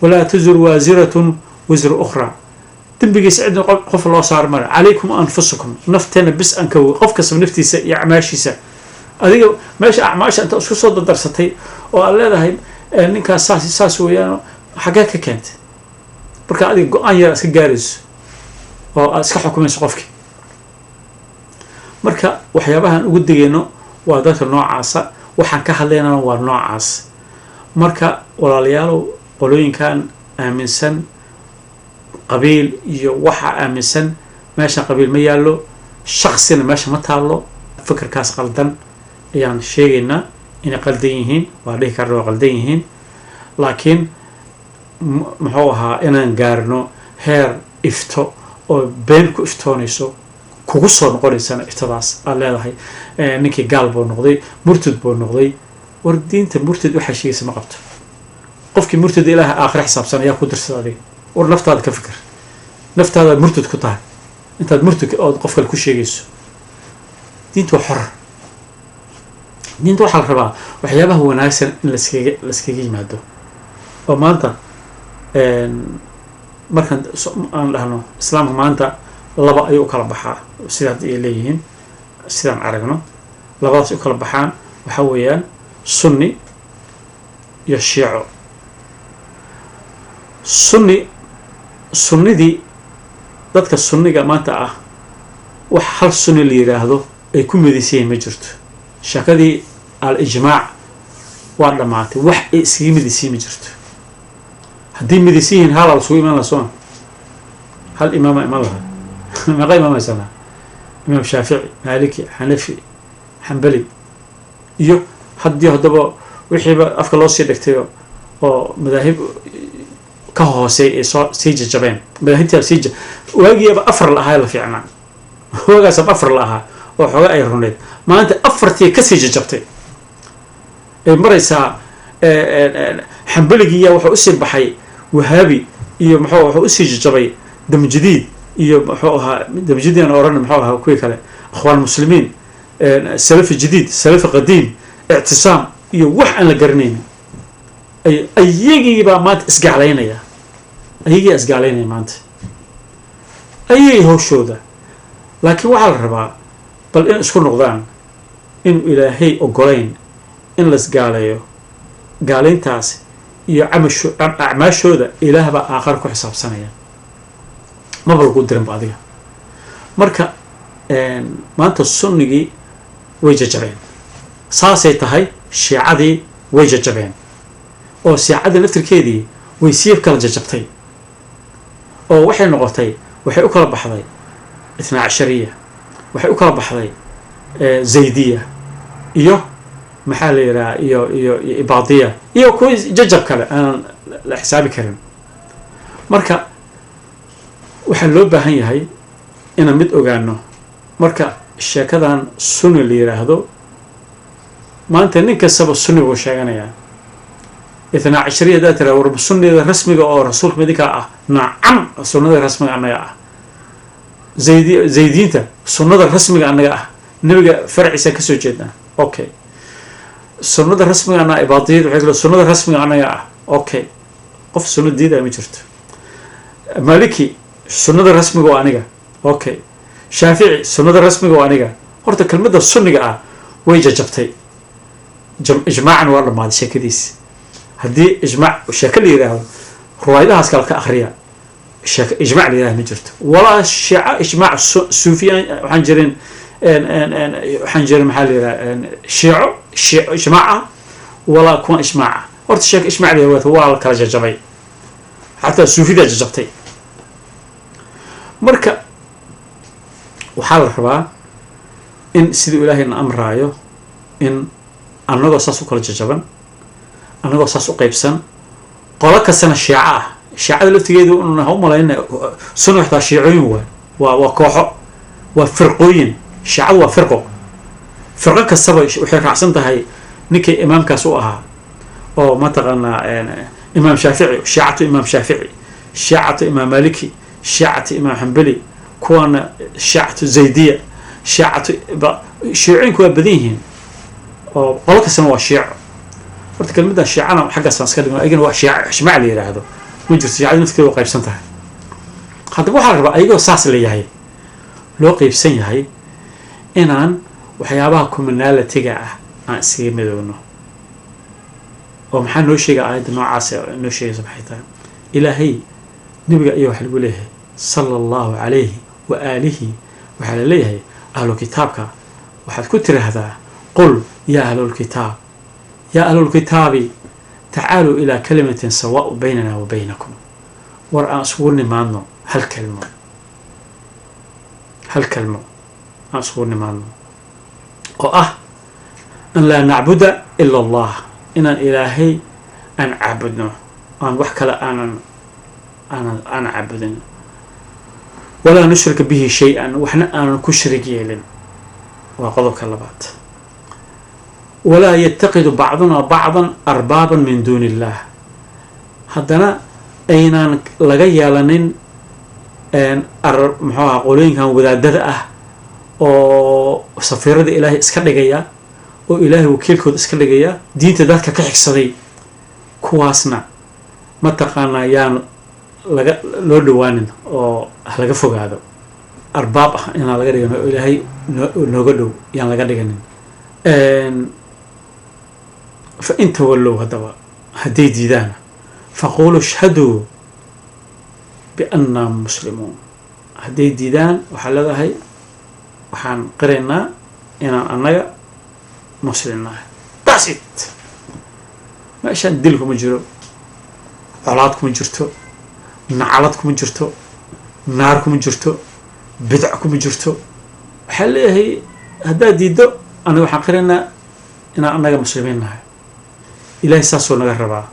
walaa taziru waasiratun wisra ukhraa, dembigiisa cidna qof loo saar mara. Calaykum anfusakum, nafteena bis aan ka qof kastaba naftiisa iyo acmaashiisa. Adiga meesha acmaasha inta isku soo dardarsatay oo aad leedahay ninkaas saas saas weeyaan, xaggee ka keentay? Marka adiga go-aan yar iska gaarayso oo aad iska xukumayso qofki. Marka waxyaabahaan ugu digayno waa dadka noocaasa, waxaan ka hadlaynana waa noocaas. Marka walaalayaalow, qolooyinkan aaminsan qabiil iyo waxa aaminsan, meeshan qabiil ma yaallo, shaksina meesha ma taallo. Fikirkaas qaldan ayaan sheegaynaa inay qaldan yihiin, waa dhihi karna waa qaldan yihiin. Laakiin muxuu ahaa inaan gaarno heer ifto oo been ku iftoonayso, kugu soo noqonaysana iftadaas aad leedahay ninkii gaal buu noqday, murtad buu noqday. War diinta murtad waxaa sheegaysa ma qabto. Qofkii murtad Ilaaha aakhire xisaabsan ayaa ku dirsada adiga. War naftaada ka fikir, naftaada murtad ku tahay intaad murtad ood qof kale ku sheegayso. Diinta waa xor. Diinta waxaa la rabaa waxyaabaha wanaagsan in laskaga yimaado. Oo maanta markaan aan dhahno islaamka maanta laba ayuu u kala baxaa, sida hadda ay leeyihiin, sidaan aragno labadaas u kala baxaan, waxaa weeyaan Sunni iyo Shiico. Sunni, sunnidii, dadka sunniga maanta ah, wax hal sunni la yidhaahdo ay ku midaysan yihiin ma jirto. Shakadii al-ijmaac waa dhammaatay. Wax ay iskaga midaysan yihiin ma jirto. Haddii midaysan yihiin, halaa lasugu iman laha, sooma? Hal imaama iman lahaa. Meeqa imaam haysanaa? Imaam Shaafici, Maaliki, Xanafi, Xambali iyo haddii haddaba wixiiba afka loo sii dhigtay oo madaahib ka hooseey ay soo sii jajabeen. Madaahibtaa sii waagiiaba afar la ahaa, la fiicnaa. Waagaasaba afar la ahaa oo xooga ay runeyd. Maanta afartii kasii jajabtay ay maraysaa. Xambaligiiya wuxuu usii baxay Wahaabi iyo muxuu, wuxuu usii jajabay Damjadiid iyo muxuu ahaa, Damjadiid aan oran, muxuu ahaa kuwii kale, Akhwaan Muslimiin, Salafi jadiid, Salafi qadiim, Ictisaam iyo wax aan la garanaynin. Ayagiibaa maanta isgaalaynaya, ayagiibaa isgaalaynaya maanta, ayagii hawshooda. Laakiin waxaa la rabaa bal in isku noqdaan, inuu Ilaahay ogolayn in laisgaaleeyo. Gaalayntaas iyo camasho acmaashooda Ilaah baa aakhar ku xisaabsanaya, maba lagu dirinba adiga. Marka maanta sunnigii way jajabeen, saasay tahay. Shiicadii way jajabeen, oo shiicadii laftirkeedii way sii kala jajabtay, oo waxay noqotay, waxay u kala baxday Itnaa Cashariya, waxay u kala baxday Zaydiya iyo maxaa la yidhaha iyo Ibaadiya iyo kuwa jajab kale aanan la xisaabi karin. Marka waxaa loo baahan yahay inaan mid ogaano. Marka sheekadan sunni la yidhaahdo, maanta nin kastaba sunni buu sheeganayaa. Itnaa Cashariya haddaad tiraa, "War, sunnida rasmiga oo rasuulka midinkaa ah?" "Nacam, sunnada rasmiga annaga ah." Zaydi, Zaydiinta, "Sunnada rasmiga annaga ah, nebiga farciisa kasoo jeednaa." Okay. "Sunnada rasmiga annaga." Ibaadiyada waxay kale, "Sunnada rasmiga annaga ah." Okay, qof sunno diidaya ma jirto. Maliki, "Sunnada rasmiga oo aniga." Okay. Shaafici, "Sunnada rasmiga oo aniga." Horta kelmadda sunniga ah way jajabtay. Ijmaacan waa dhammaaday sheekadiis. Haddii ijmaac sheeke la yidhaahdo, ruwaayadahaas kale ka akhriya. Sheeke ijmaac la yidhahdo ma jirto, walaa shiica ijmaac, suufiya waxaan jirin, waxaan jirin, maxaa la yidhaha, shiico, shiico ijmaac ah, walaa kuwan ijmaac ah. Horta sheeke ijmaac la yidhahdo waa la kala jajabay, xataa suufidaa jajabtay. Marka waxaa la rabaa in siduu Ilaahayna amraayo, in annagoo saas u kala jajaban, annagoo saas u qaybsan, qolo kastana shiico ah, shiicada laftigeedu ha u malayna sunna xitaa shiicooyin waay. Waa kooxo, waa firqooyin. Shiicadu waa firqo. Firqo kastaba waxay raacsan tahay ninkii imaamkaas u ahaa, oo mataqaanaa Imaam Shaafici, shiicatu Imaam Shaafici, shiicatu Imaam Maliki, shiicatu Imaam Xambali, kuwana shiicatu Zaydiya, shiicatu shiicooyinku waa badan yihiin, oo qolo kastana waa shiico. Horta kelmaddan shiicana xaggaasaan iska dhigno. Ayagana waa shiico ijmaac la yidhaahdo ma jirto. Shiicada nafteeda waa qaybsan tahay. Haddaba waxaa la rabaa, ayagoo saas la yahay, loo qaybsan yahay, inaan waxyaabaha commonality-ga ah aan iskaga midoowno. Oo maxaa noo sheega aayadda noocaas noo sheegaysa? Maxay tahay? Ilaahay nebiga ayaa waxa lagu leeyahay, sala Allahu calayhi wa aalihi, waxaa la leeyahay, ahlu kitaabka waxaad ku tiraahdaa: "قل يا أهل الكتاب، يا أهل الكتاب تعالوا إلى كلمة سواء بيننا وبينكم." War aan isugu nimaadno hal kelmo, hal kelmo aan isugu nimaadno, oo ah أن لا نعبد إلا الله, inaan Ilaahay aan caabudno, aan wax kale aanan caabudin, ولا نشرك به شيئا, waxna aanan ku sharig yeelin. Waa qodobka labaad. ولا يتخذ بعضنا بعضا أربابا من دون الله, haddana aynaan laga yeelanin muxuu ahaa, qolooyinkan wadaadada ah oo safiirada Ilaahay iska dhigaya, oo Ilaahay wakiilkooda iska dhigaya, diinta dadka ka xigsaday, kuwaasna mataqaanaa yaan laga loo dhawaanin oo ha laga fogaado. Arbaab ah inaan laga dhigan oo Ilaahay nooga dhow yaan laga dhiganin. فإن تولوا, haddaba hadday diidaan, فقولوا اشهدوا. Biannaa muslimuun. Hadday diidaan, waxaa leedahay waxaan qiraynaa inaan annaga muslim nahay. That's it. Meeshaan dil kuma jiro, colaad kuma jirto, nacalad kuma jirto, naar kuma jirto, bidc kuma jirto. Waxaa leeyahay, haddaad diiddo, annaga waxaan qiraynaa inaan annaga muslimiin nahay. Ilahay saasuu naga rabaa,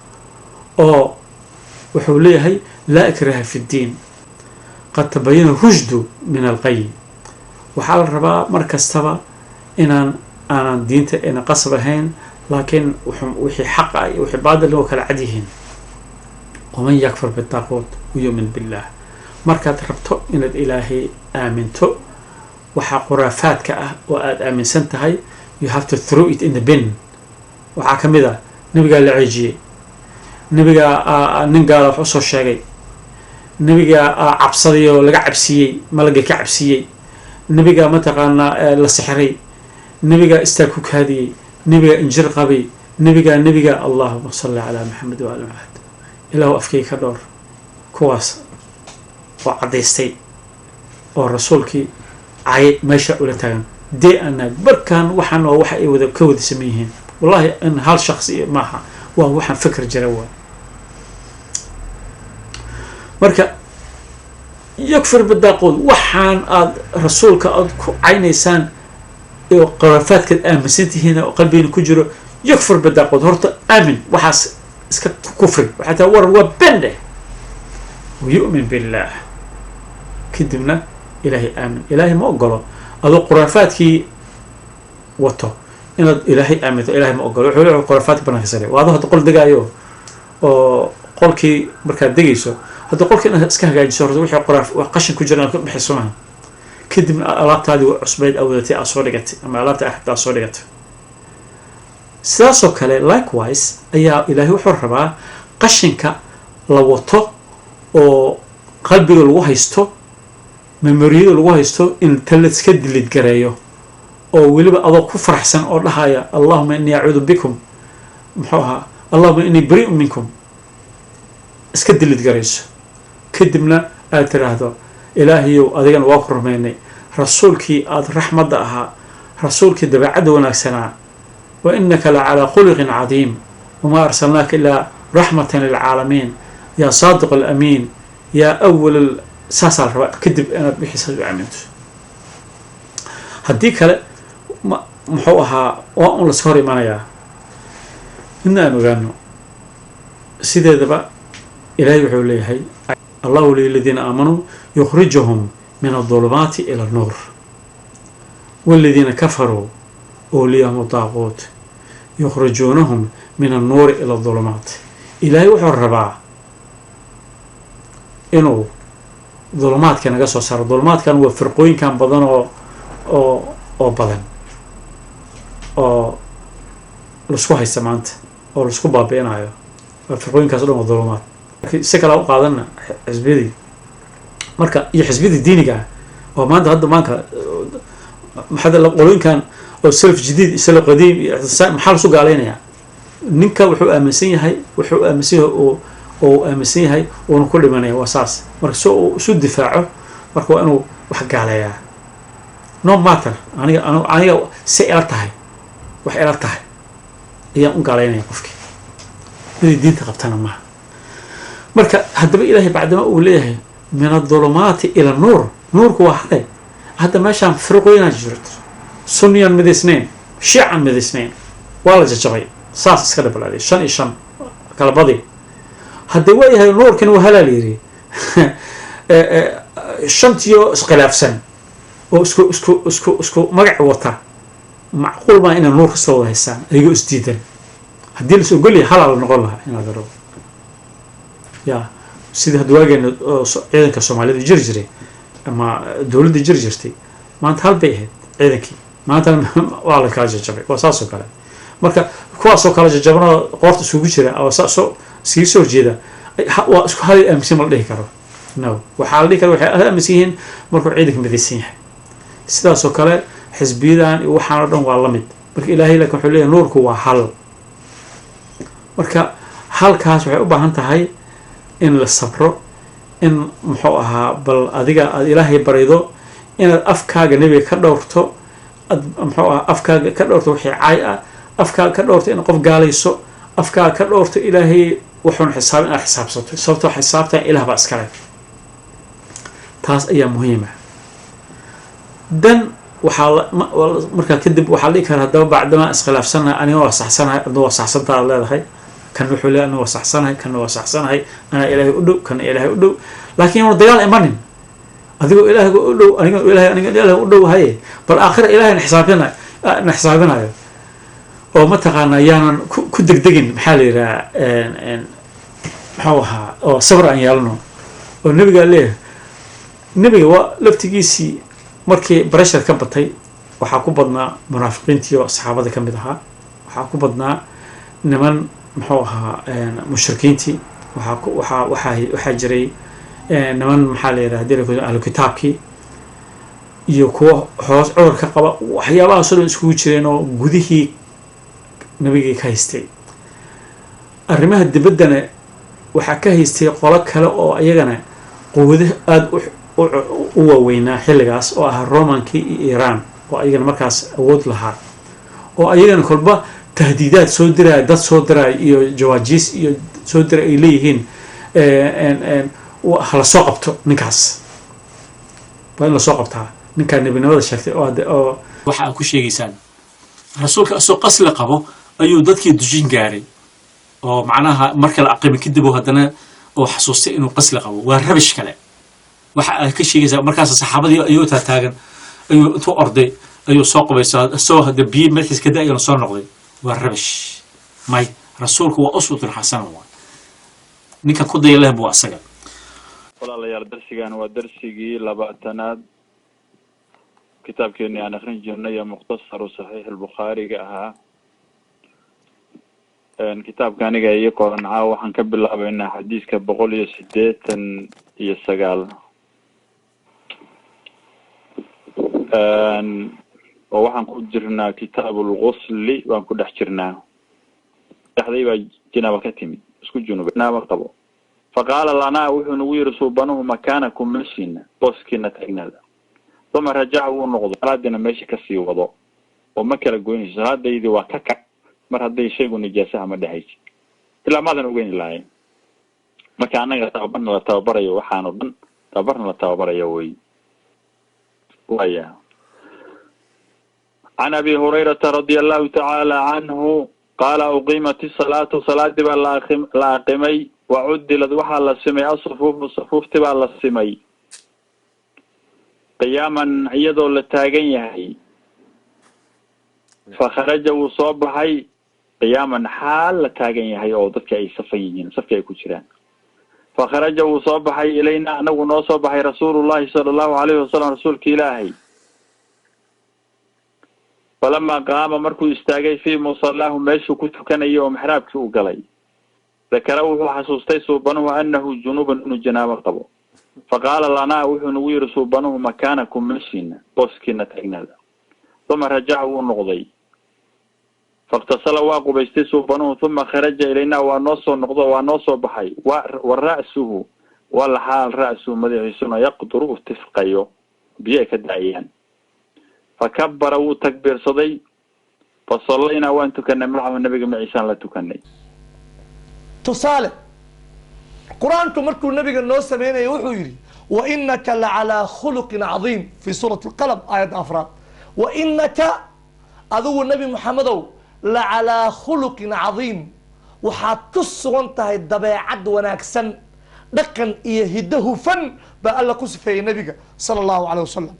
oo wuxuu leeyahay: laa ikraha fi ddiin, qad tabayana rushdu min alqay. Waxaa la rabaa mar kastaba inaan aanan diinta ayna qasab ahayn, laakiin wixii xaqa ah iyo wixii baadil waa kala cad yihiin. Waman yakfur bitaaquut wayu'min billah. Markaad rabto inaad Ilaahay aaminto, waxaa khuraafaadka ah oo aada aaminsan tahay, you have to throw it in the bin. Waxaa ka mid ah nebigaa la ceejiyey, nebigaa nin gaala wax usoo sheegay, nebigaa cabsaday oo laga cabsiiyey, malaga ka cabsiiyey, nebigaa mataqaanaa la sixray, nebigaa istaag ku kaadiyey, nebigaa injir qabay, nebigaa, nebiga. Allahuma salli calaa Maxamed wa ali Maxamed. Ilaahu afkay ka dhowr kuwaas oo caddaystay oo rasuulkii cay meesha ula taagan dee anaag barkan. Waxaan waa waxa ay wada ka wada saman yihiin. Wallahi in hal shaksi maaha, waa waxaan fikir jira. Waa marka yakfur bidaaquud. Waxaan aad rasuulka aad ku caynaysaan oo khuraafaadkaad aaminsan tihiin oo qalbigiina ku jiro, yakfur bidaaquud. Horta aamin, waxaas iska kufri. Waxay tahay war waa bende. Wayu'min billaah, kadibna Ilaahay aamin. Ilaahay ma ogolo adoo khuraafaadkii wato inaad Ilaahay aaminto. Ilahay ma ogolo. Wuxuu leeyahay khuraafaadka bananka sare. Waa adoo hadda qol degaayo, oo qolkii markaad degayso, hadda qolkii inaad iska hagaajiso horta, wixii qoraaf wax qashin ku jira inaad ka bixiso maaha, kadibna alaabtaadii cusbeyd aad wadatay aad soo dhigatay, ama alaabta aad rabta aad soo dhigatay. Sidaasoo kale, likewise, ayaa Ilaahay wuxuu rabaa qashinka la wato oo qalbiga lagu haysto, memoriyada lagu haysto, in ta laiska dilid gareeyo, oo weliba adoo ku faraxsan oo dhahaya: "Allahuma innii acuudu bikum," muxuu ahaa, "Allahuma innii bari'un minkum." Iska dilid garayso, kadibna aad tiraahdo: "Ilaahayow, adigana waa ku rumaynay, rasuulkii aada raxmadda ahaa, rasuulkii dabeecadda wanaagsanaa, wa innaka la calaa khuluqin cadiim, wamaa arsalnaaka ilaa raxmatan lilcaalamiin, yaa saadiq alamiin, yaa awal." Saasaa la rabaa kadib inaad wixiisaas u aaminto. Haddii kale, muxuu ahaa, waa un laska hor imanayaa. Midna aan ogaano, sideedaba Ilaahay wuxuu leeyahay: "Allahu waliyu aladiina aamanuu yukhrijuhum min adulumaati ila annuur, waladiina kafaruu awliyaahum daaquut yukhrijuunahum min annuuri ila adulumaat." Ilaahay wuxuu rabaa inuu dulumaadka naga soo saaro. Dulumaadkan waa firqooyinkan badan oo badan oo laisku haysta maanta oo laisku baabi'inayo. Waa firqooyinkaas o dhan, waa dulumaad. Si kale u qaadana, xisbiyadii marka iyo xisbiyadii diiniga ah oo maanta hadda maanka maxaa qolooyinkan oo salaf jadiid iyo salaf qadiim iyo ictisaam, maxaa lasu gaalaynayaa? Ninka wuxuu aaminsan yahay oo aaminsan yahay uuna ku dhimanaya, waa saas. Marka si uu isu difaaco, marka waa inuu wax gaaleeyaa. No matter aniga si ila tahay, wax ila tahay ayaan u gaalaynaya qofkii, inay diinta qabtana maaha. Marka haddaba Ilaahay bacdama uu leeyahay "min adulumaati ila nuur", nuurku waa hale. Hadda meeshaan firqooyinaa jirto, sunniyaan midaysnayn, shiican midaysnayn, waa la jajabay, saas iska dhabalaaday, shan iyo shan kala badi. Haddii waa yahay nuurkina waa halaal yiri, shantiyo iskhilaafsan oo isku magac wata, macquul maa inay nuur kasta wada haystaan ayagoo isdiidan? Haddii lais ogolyahay, halaa la noqon lahaa inaad rabo ya. Sidii hadda waageena oo ciidanka Soomaalida jiri jiray ama dowladda jiri jirtay, maanta hal bay ahayd ciidankii, maantana waa la kala jajabay. Waa saas oo kale. Marka kuwaasoo kala jajabanoo qoorta isugu jira oo soo iskaga soo horjeeda, waa isku hal aaminsan ma la dhihi karo. No, waxaa la dhihi kara waxay aaminsan yihiin markuu ciidanka midaysan yahay. Sidaasoo kale xisbiyadan iyo waxaan oo dhan waa la mid. Marka Ilaahay laakiin wuxuu leeyahay nuurku waa hal. Marka halkaas waxay u baahan tahay in la sabro. In muxuu ahaa, bal adiga aada Ilaahay baraydo inaad afkaaga Nebiga ka dhowrto, ad muxuu ahaa afkaaga ka dhowrto wixii caay ah, afkaaga ka dhowrto in qof gaalayso, afkaaga ka dhowrto Ilaahay wuxuun xisaab inaad xisaabsato, sababtoo xisaabtan Ilaah baa iskale. Taas ayaa muhiima. Dan waxaa markaa kadib waxaa la dhihi karaa, haddaba bacdamaa iskhilaafsanahay, aniga waa saxsanahay, adna waa saxsantaa aad leedahay, kan wuxuu leeyahay aniga waa saxsanahay, kanna waa saxsanahay, anaa Ilaahay u dhow, kana Ilaahay u dhow, laakiin yaanu dagaal imanin. Adigoo Ilaahay u dhow, aniga Ilahay, aniga Ilaahay u dhow, haye, bal aakhira Ilaahay na xisaabinayo, na xisaabinayo oo mataqaanaa yaanan ku degdegin. Maxaa la yidhaha, muxuu ahaa, oo sabr aan yeelano oo Nebigaa leeyahay. Nebiga waa laftigiisii markii pressure ka batay, waxaa ku badnaa munaafiqiintii oo saxaabada ka mid ahaa, waxaa ku badnaa niman muxuu ahaa mushrikiintii, waxaa ku waxaa waxaa waxaa jiray niman, maxaa la yidhaha, hadii ahlu kitaabkii iyo kuwa hoos cudur ka qaba, waxyaabahaasoo dhan iskugu jireen oo gudihii nabigii ka haystay. Arrimaha dibaddana waxaa ka haystay qolo kale oo iyagana quwado aada u waaweynaa xilligaas, oo ahaa Romankii iyo Iiraan, oo ayagana markaas awood lahaa, oo ayagana kolba tahdiidaad soo diraya, dad soo diraya iyo jawaajiis iyo soo dira ay leeyihiin hala soo qabto ninkaas, waa in lasoo qabtaa ninkaa nebinimada sheegtay oo waxa aad ku sheegaysaan. Rasuulka asoo qasli qabo ayuu dadkii dujin gaaray, oo macnaha marka la aqimi kadib oo haddana oo xasuustay inuu qasli qabo. Waa rubbish kale waxa aad ka sheegaysaa. Markaas saxaabadii ayuu taataagan ayuu intuu orday ayuu soo qabaysaa, isagoo hadda biyo madaxiis ka da-ayana soo noqday. Waa rubbish. May, rasuulku waa uswatun xasana, waa ninka ku daya leh buu asaga. Walaalayaal, darsigan waa darsigii 20aad kitaabkeeni aan akrin jirnay ee Mukhtasaru Saxiix Albukhaariga ahaa. Kitaabka aniga iyo qoran caawa waxaan ka bilaabeynaa xadiiska 189, oo waxaan ku jirnaa Kitaab Ulgusli baan ku dhex jirnaa. Dhexday baa jinaaba ka timid, isku junubay, jinaaba qabo. Faqaala lanaa, wuxuu nagu yihi suubanuhu: "Makaanakum", meeshiina, booskiina taagnaada. Uma rajaca, wuu noqdo, salaadiina meesha kasii wado oo ma kala goynayso. Salaadaydii waa ka kac mar hadday shaygu nijaasaha ma dhexaysi ilaa maadan ogeyni lahayn. Marka annaga tababarna la tababarayo, waxaan o dhan tababarna la tababarayo wey. Waya, can Abi Hurayrata radia Allahu tacaala canhu qaala: "Uqiimat isalaatu", salaadii baa la aqimay. "Wacudilad", waxaa la simay, "asufuufu", safuufti baa la simay, "qiyaaman", iyadoo la taagan yahay. "Fakharaja", wuu soo baxay, "qiyaaman", xaal la taagan yahay oo dadka ay safan yihiin, safki ay ku jiraan. "Fakharaja", wuu soo baxay, "ilayna", anagu noo soo baxay, "rasuulullahi sala Allahu alayhi wasalam", rasuulka Ilaahay. "Falamaa qaama", markuu istaagay, "fii musalaahu", meeshuu ku tukanayay oo mixraabkii u galay, "dakara", wuxuu xasuustay suubanuhu, "anahu junuban", inuu janaabo qabo. "Faqaala lanaa", wuxuu nagu yihi suubanuhu: "Makaanakum", meeshiina, booskiina taagnaada. "Uma rajaca", wuu noqday. "Faiktasala", waa qubaystay suubanuhu. "Uma kharaja ilayna", waa noo soo noqdo, waa noo soo baxay. "Wa ra'suhu", wal xaal, "ra'suhu", madaxiisuna, "yaqduru", u tifqayo, biyo ay ka da-ayaan. "Fakabara", wuu takbiirsaday. "Fasallaynaa", waan tukanay, "macahu", nabiga maciisaan la tukanay. Tusaale, Qur-aanku markuu nabiga noo sameynaya wuxuu yidhi: "Wa inaka lacalaa khuluqin cadiim", fi suurati Alqalam, aayadda afraad. "Wa inaka", adigu Nabi Muxamedow, "lacalaa khuluqin cadiim", waxaad ku sugan tahay dabeecad wanaagsan, dhaqan iyo hiddo hufan baa Alla ku sifeeyey nabiga sala Allahu caleyh wasalam.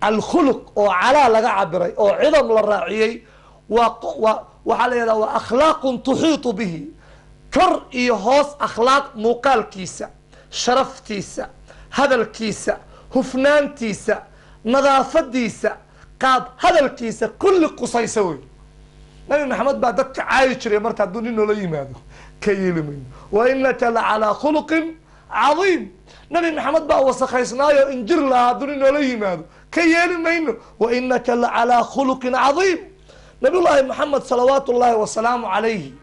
Alkhuluq oo calaa laga cabiray oo cidam la raaciyey waa waxaa la yidhaha waa akhlaaqun tuxiitu bihi, kor iyo hoos, akhlaaq muuqaalkiisa, sharaftiisa, hadalkiisa, hufnaantiisa, nadaafadiisa, qaab hadalkiisa, kulli qusaysa wey. Nabi Maxamed baa dadka caayi jiray. Marka hadduu nin noola yimaado ka yeeli mayno. "Wa inaka la calaa khuluqin cadiim". Nabi Maxamed baa wasakhaysnaayo injir lahaa, hadduu nin noola yimaado ka yeeli mayno. "Wa inaka la calaa khuluqin cadiim". Nabiyullaahi Maxamed salawaatu ullaahi wasalaamu calayhi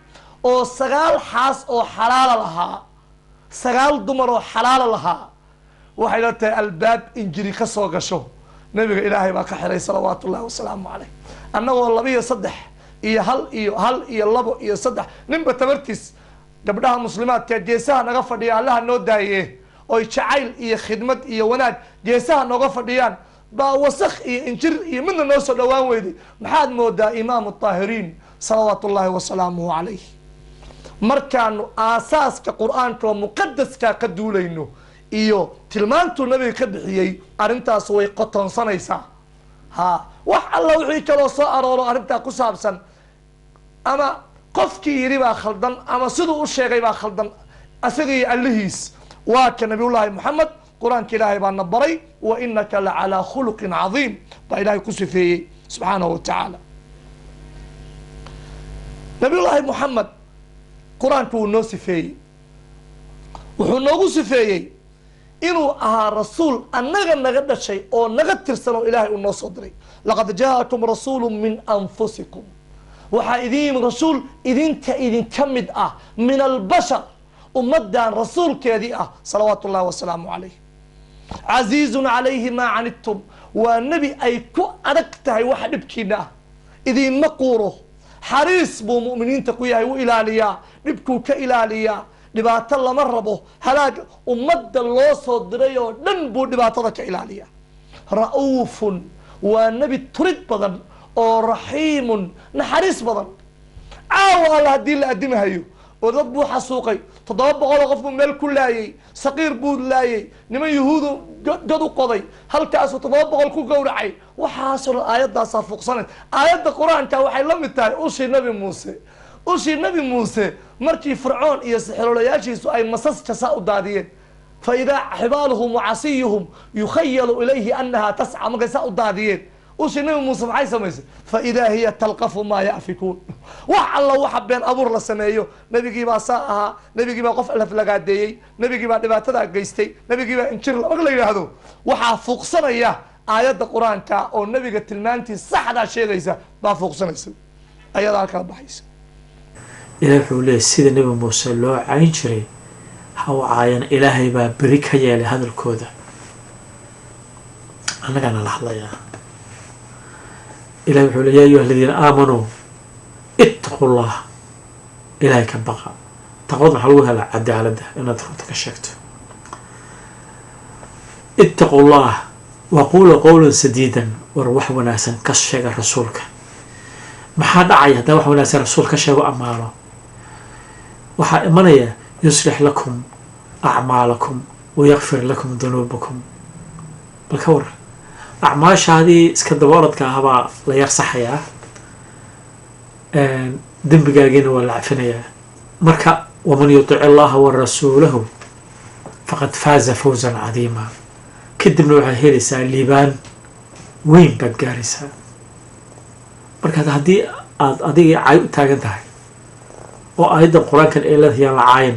oo 9 xaas oo xalaala lahaa. 9 dumar oo xalaala lahaa. Waxay la tahay albaab injiri ka soo gasho, nabiga ilaahay baa ka xiray salawaatullahi wasalaamu caleyh. Annagoo 2 iyo 3 iyo 1 iyo 1 iyo 2 iyo 3 ninba tabartiis, gabdhaha muslimaadka geesaha naga fadhiya allaha noo daaye, oy jacayl iyo khidmad iyo wanaag geesaha nooga fadhiyaan, baa wasakh iyo injir iyo midna noo soo dhawaan weyday. Maxaad moodaa imaamu taahiriin salawaatullahi wasalaamuhu calayh? Markaanu aasaaska qur-aanka oo muqadaskaa ka duulayno iyo tilmaantuu nabiga ka bixiyey, arrintaas way qotonsanaysaa. Ha wax alla wixii kaloo soo arooro arrintaa ku saabsan, ama qofkii yidhi baa khaldan ama siduu u sheegay baa khaldan, asaga iyo allihiis. Waa ka nabiyullaahi Moxamed, qur-aanka ilaahay baa na baray, wa inaka la calaa khuluqin cadiim baa ilaahay ku sifeeyey subxaanahu wa tacaala. Nabiyullaahi Moxamed qur-aanku wuu noo sifeeyey, wuxuu noogu sifeeyey inuu ahaa rasuul annaga naga dhashay oo naga tirsan oo ilaahay uu noo soo diray. Laqad jaakum rasuulu min anfusikum, waxaa idin yimid rasuul idinka idinka mid ah, min albashar, ummaddan rasuulkeedii ah salawaatu ullahi wasalaamu calayh. Casiizun calayhi maa canidtum, waa nebi ay ku adag tahay waxa dhibkiina ah, idinma quuro, xariis buu mu'miniinta ku yahay, wuu ilaaliyaa, dhibkuu ka ilaaliyaa, dhibaato lama rabo, halaag ummadda loo soo diray oo dhan buu dhibaatada ka ilaaliyaa. Ra'uufun, waa nebi turid badan oo raxiimun, naxariis badan. Caawa alla haddii la addimahayo oo dad buu xasuuqay, 700 oo qof buu meel ku laayey, saqiir buu laayey, niman yuhuudu god u qoday, halkaasuu 700 ku gowracay. Waxaasoo dhan aayaddaasaa fuuqsanay. Aayadda qur-aanka waxay la mid tahay ushii Nabi Muuse. Ushii Nabi Muuse markii Fircoon iyo sixiroolayaashiisu ay masaska saa u daadiyeen, fa idaa xibaaluhum wacasiyuhum yukhayalu ilayhi annahaa tasca, markay saa u daadiyeen ushii Nabi Muuse maxay samaysay? Fa idaa hiya talqafu maa ya'fikuun. Wax alla waxa been abuur la sameeyo, nebigii baa saa ahaa, nebigii baa qof laflagaadeeyey, nebigii baa dhibaatadaa geystay, nebigii baa injir, marka la yidhaahdo waxaa fuuqsanaya aayadda qur-aanka oo nebiga tilmaantii saxdaa sheegaysa baa fuuqsanaysa, ayadaa halkala baxaysa. Ilahi wuxuu leeyahy sida Nebi Muuse loo cayn jiray ha u caayana, ilaahay baa beri ka yeelay hadalkooda. Annagaana la hadlayaa. Ilahay wuxuu ley ya ayuha aladiina aamanuu ittaqu llah, ilaahay ka baqa. Taqwad maxaa lagu helaa? Cadaaladda inaad runta ka sheegto. Ittaqu llah waquula qowlan sadiidan, war wax wanaagsan ka sheega rasuulka. Maxaa dhacaya haddaa wax wanaagsan rasuul ka sheego, ammaano? Waxaa imanaya yuslix lakum acmaalakum wayakfir lakum dunuubakum. Bal ka war, acmaashaadii iska daba orodka ahabaa la yar saxayaa, dembigaagiina waa la cafinayaa. Marka waman yutic allaha wa rasuulahu faqad faaza fawzan cadiima. Kadibna waxaad helaysaa liibaan weyn baad gaaraysaa. Marka haddii aada adigii cay u taagan tahay oo aayadda qur-aankan ay leedahay yaan la caayin,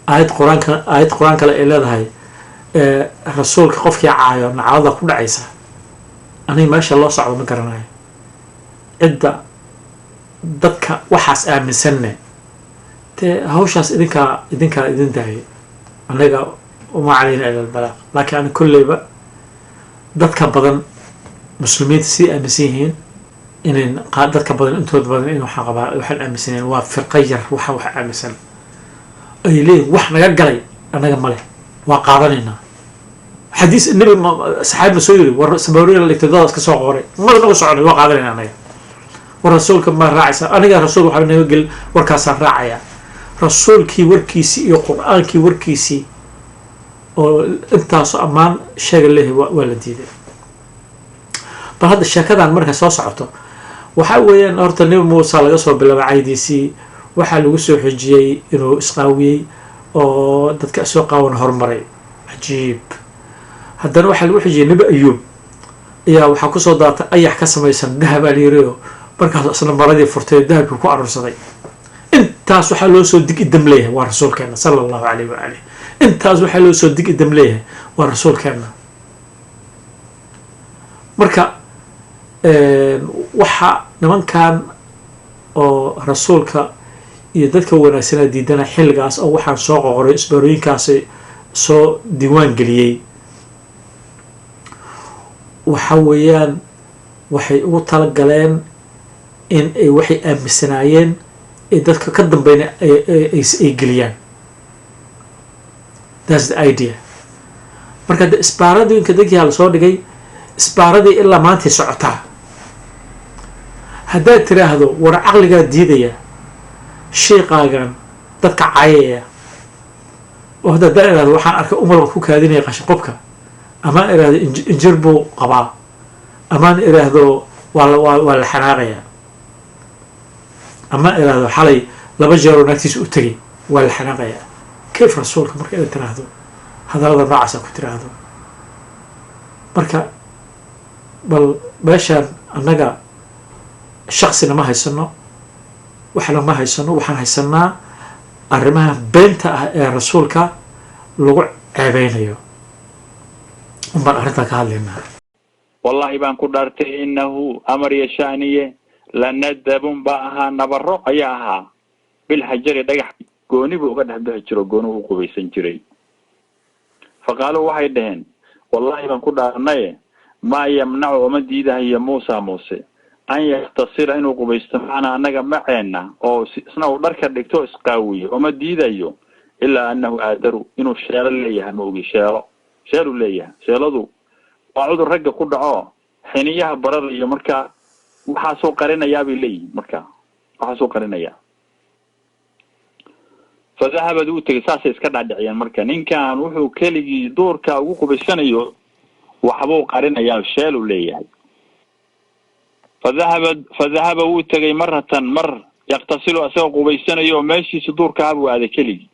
aayad qur-aanka, aayad qur-aan kale ay leedahay rasuulka qofkii caayo nacalada ku dhacaysa, aniga meesha loo socdo ma garanayo. Cidda dadka waxaas aaminsanne dee hawshaas idinkaa idin daayay, annaga uma calayna ila albalaaq. Laakiin ani kolleyba dadka badan muslimiinta siday aaminsan yihiin inayn dadka badan intooda badan in waxaan qabaa, waxaan aaminsanayn waa firqa yar. Waxa aaminsan ay leeyihin wax naga galay annaga male, waa qaadanaynaa xadiis nebi, saxaabi ma soo yiri, war sabaariin la dhigtay dadaas ka soo qoray mada nagu soconay, waa qaadanayna annaga. War rasuulka ma raacaysa? Aniga rasuul waxba naga gelin, warkaasaan raacaya. Rasuulkii warkiisii iyo qur-aankii warkiisii oo intaasoo ammaan sheega leeyahay waa la diiday. Bal hadda sheekadan markay soo socoto waxaa weeyaan, horta Nebi Muuse laga soo bilaabay caydiisii, waxaa lagu soo xejiyey inuu isqaawiyey oo dadka soo qaawan horumaray. Cajiib. Haddana waxaa lagu xejiyey Nebi Ayuub ayaa waxaa kusoo daatay ayax ka samaysan dahab aa la yiriyo, markaas isna maradii furtay oo dahabkii ku aruursaday. Intaas waxaa loo soo dig idam leeyahay waa rasuulkeena sala allahu calayh waalih. Intaas waxaa loo soo dig idam leeyahay waa rasuulkeena. Marka waxa nimankan oo rasuulka Iyo dadka wanaagsanaa diidana xilligaas oo waxaan soo qoqoray, isbaarooyinkaasi soo diiwaan geliyey, waxa weeyaan waxay ugu talagaleen in ay waxay aaminsanaayeen ee dadka ka dambeyna ay geliyaan. That's the idea. Marka de isbaaradooyinka dadkii lasoo dhigay, isbaaradii ilaa maantay socotaa. Haddaad tiraahdo, "War, caqligaa diidaya shiiqaagan dadka caayaya," oo hadda haddaan irahdo, "Waxaan arkay umar ku kaadinaya qashin qubka," amaan irahdo, "Injir buu qabaa," amaan iraahdo, waa la xanaaqayaa. Amaan iraahdo, "Xalay laba jeeroo naagtiisa u tegay," waa la xanaaqayaa. Kayf rasuulka marka inaad tiraahdo hadallada noocaasa ku tiraahdo? Marka bal meeshaan annaga shaksina ma haysano, waxna ma haysano. Waxaan haysanaa arrimaha beenta ah ee rasuulka lagu ceebeynayo unbaan arrintaa ka hadlaynaa. Wallahi baan ku dhaartay, inahu amar yashaaniye lanadabun baa ahaa, nabaro ayaa ahaa, bilxajari dhagax gooni buu uga dhex bixi jiro, gooni u qubaysan jiray. Faqaaluu waxay dhaheen, "Wallahi baan ku dhaarnaye, maa yamnacu oma diidahayo Muusa Muuse an yaktasila inuu qubaysto macnaa annaga maceenna, oo isna uu dharka dhigto, isqaawiyo oma diidayo, ilaa annahu aadaru inuu sheelo leeyahay ma ogi." Sheelo, sheelu leeyahay. Sheeladu waa cudur ragga ku dhaco, xiniyaha bararayo. Marka waxaasuu qarinayaa bay leeyihin, marka waxaasuu qarinayaa. Fadahabad uu tegay, saasay iska dhaadhiciyeen. Marka ninkan wuxuu keligii duurka ugu qubaysanayo waxbuu qarinayaa, sheeluu leeyahay. Fadahaba wuu tegay maratan mar, yaktasilu isagoo qubaysanayo, oo meeshiisa duurkaha buu aaday keligii.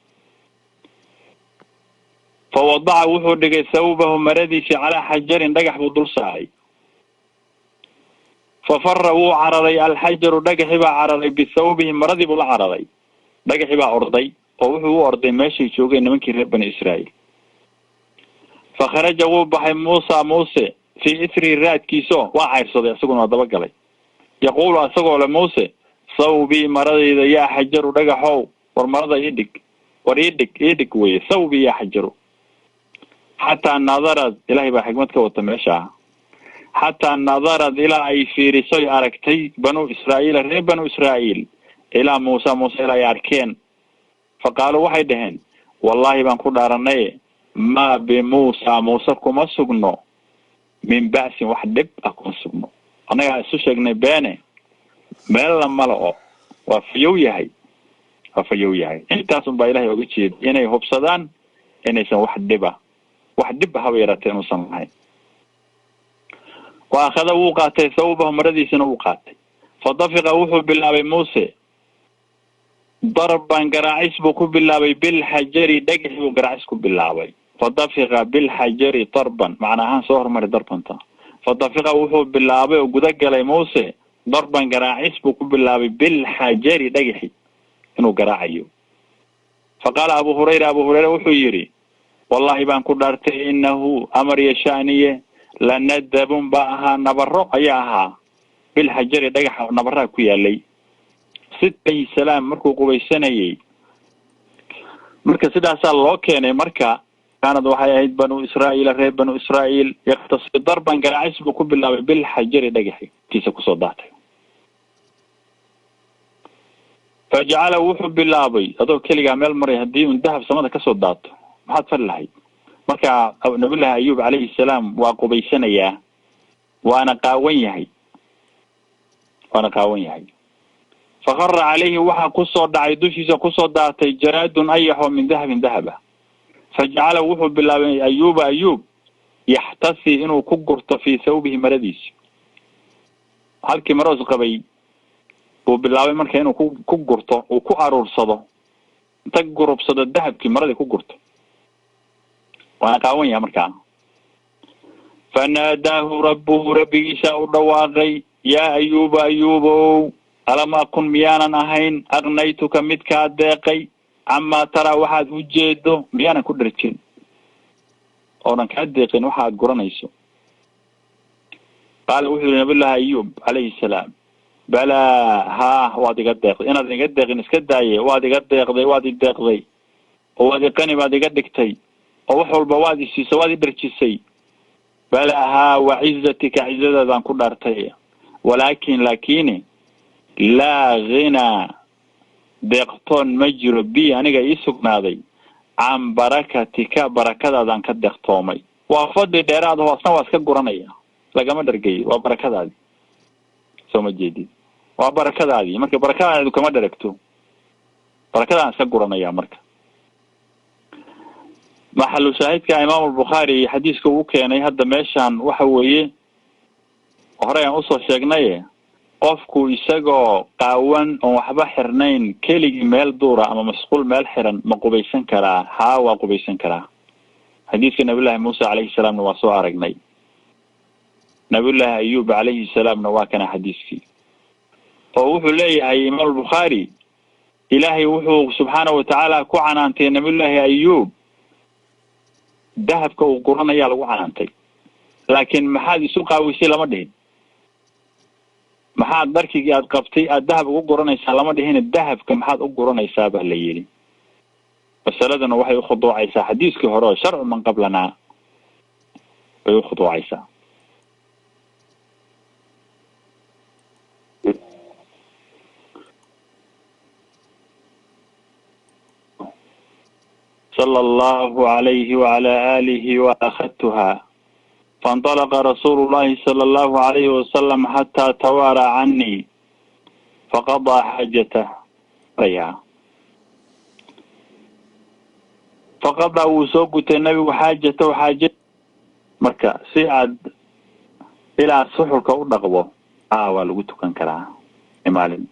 Fawadaca wuxuu dhigay thawbahu maradiisi calaa xajarin, dhagax buu dul saaray. Fafara wuu cararay, alxajaru dhagaxi baa cararay, bithawbihi maradii buu la cararay. Dhagaxi baa orday oo wuxuu u orday meeshay joogeen nimankii reer Bani Israa'iil. Fakharaja wuu baxay Muusa Muuse fii ithrihi raadkiiso, waa cayrsaday, isaguna waa dabagalay. Yaquulu asagoo le Muuse, "Thawbii maradayda, yaa xajaru dhagaxow, war marada ii dhig, war ii dhig, ii dhig weye, thawbii yaa xajaru." Xataa nadarad, ilahay baa xikmad ka wata meesha ah, xataa nadarad ilaa ay fiirisoy aragtay Banu Israa'iila, reer Banu Israa'iil, ilaa Muusa Muuse ilaa ay arkeen. Fa qaaluu waxay dhaheen, "Wallahi baan ku dhaaranaye, maa bimuusa Muuse kuma sugno, min ba'sin wax dhib ah kuma sugno. Annagaa isu sheegnay beene, meelna mala o waa fayow yahay, waa fayow yahay." Intaas un baa ilahay oga jeeda inay hubsadaan inaysan wax dhiba, wax dhib haba yaraatee inuusan lahayn. Wa akhada wuu qaatay thawbahu maradiisina wuu qaatay. Fadafiqa wuxuu bilaabay Muuse darban garaacis buu ku bilaabay, bilxajari dhagaxi buu garaacis ku bilaabay. Fadafiqa bilxajari darban, macna ahaan soo hormari darbanta. Fadafiqa wuxuu bilaabay oo guda galay Muuse darban garaacis buu ku bilaabay, bilxajari dhagaxi inuu garaacayo. Faqaala Abu Hurayra, Abu Hurayra wuxuu yidhi, "Wallahi baan ku dhaartay, inahu amar yashaaniye lanadabun baa ahaa, nabaro ayaa ahaa, bilxajari dhagaxa nabaraa ku yaalay." Sid alayhi salaam markuu qubaysanayay marka sidaasaa loo keenay. Marka kaanad waxay ahayd Banu Israa'iila, reer Banu Israa'iil, yaktasi darban garaacis buu ku bilaabay, bilxajari dhagaxi kiisa kusoo daatay. Fajacala wuxuu bilaabay, adoo keligaa meel maray haddii un dahab samada kasoo daato, maxaad fali lahayd? Marka Nabiyullahi Ayub calayhi salaam waa qubaysanayaa, waana qaawan yahay, waana qaawan yahay. Fakara calayhi waxaa kusoo dhacay dushiisa, kusoo daatay jaraadun ayaxoo min dahabin dahab ah. Fajacala wuxuu bilaabay Ayuba Ayub yaxtasi inuu ku gurto fii thawbihi maradiisi, halkii maroos qabay buu bilaabay marka inuu ku gurto, uu ku aruursado, inta gurubsado dahabkii maradii ku gurto, waana qaawan yahay markaa. Fanaadaahu rabbuhu, rabbigiisa u dhawaaqay, "Yaa Ayuuba Ayuubow, alam akun miyaanan ahayn aqnaytuka midkaa deeqay camaa taraa waxaad u jeedo, miyaanan ku dharjin oonan kaa deeqin waxa aad guranayso?" Qaala wuxuu yihi Nabiyullahi Ayuub calayhi salaam, Balaa, haa, waad iga deeqday. Inaad iga deeqin iska daaye, waad iga deeqday, waad i deeqday oo waad iqani baad iga dhigtay oo wax walba waad i siisay, waad i dharjisay. Balaa, haa, wacizatika, cizadaadaan ku dhaartay, walaakin, laakini, laa ghinaa, deeqtoon ma jiro, bi, aniga ii sugnaaday, can barakatika, barakadaadaan ka deeqtoomay. Waa fadli dheeraad oo asna waa iska guranaya, lagama dhargeyo. Waa barakadaadi, soo ma jeedid? Waa barakadaadii. Marka barakadaadu kama dharagto, barakadaan iska guranaya. Marka maxalu shaahidka Imaam Albukhaari xadiiska uu keenay hadda meeshaan waxa weeye, horey aan usoo sheegnaye, qofku isagoo qaawan oon waxba xirnayn, keligii meel duura ama masquul meel xiran, ma qubaysan karaa? Haa, waa qubaysan karaa. Xadiiska Nabiyullahi Muuse calayhi salaamna waa soo aragnay, Nabiyullaahi Ayub calayhi salaamna waa kana xadiiskii, oo wuxuu leeyahay Imaam Albukhaari, Ilaahay wuxuu subxaanahu watacaala ku canaantay Nabiyullaahi Ayub, dahabka uu guranayaa lagu canaantay, laakiin maxaad isu qaawisay lama dhihin, maxaad dharkigii aad qabtay aad dahab ugu guranaysaa lama dhihin, dahabka maxaad u guranaysaa baa la yidhi. Masaladuna waxay ukhuduucaysaa xadiiskii hore oo sharcu man qablanaa bay ukhuduucaysaa. Sala allahu alayhi wacala aalihi waakhadtuha faاnطalaqa rasuulu llahi sala allahu alayhi wasalam xataa tawaaraa canii faqadaa xaajatah ya faqadaa, wuu soo gutay nabigu, xaajatahu, xaaja. Marka si aad ilaa suxulka u dhaqdo, waa lagu tukan karaa maalin.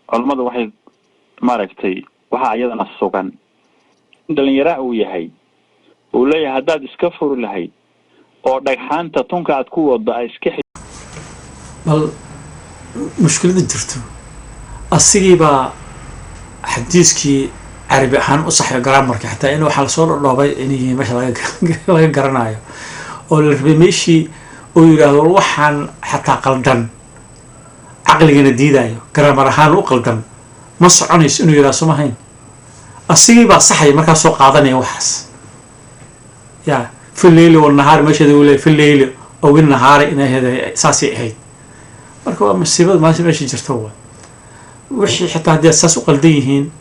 Culamadu waxay maaragtay, waxaa iyadana sugan in dhalinyara uu yahay, uu leeyahay haddaad iska furi lahayd oo dhagxaanta tunka aad ku wado ay iska Bal mushkilada jirto, asigiibaa xadiiskii carabi ahaan u saxayo, grammarka xataa in waxaa lasoo dhodhoobay inay yihiin meesha laga garanayo oo la rabay meeshii uu yidhaahdo waxaan xataa qaldan, caqligana diidayo, grammar ahaan u qaldan, ma soconayso inuu yidhahdo, soma hayn? Asigii baa saxaya markaa soo qaadanaya waxaas ya fi leyli wanahaar, meesheeda uu leeyahy fi leyli ow nahaari inay ahayd, saasay ahayd. Marka waa masiibada maanta meesha jirta. Waa wixii xitaa haddii saas u qaldan yihiin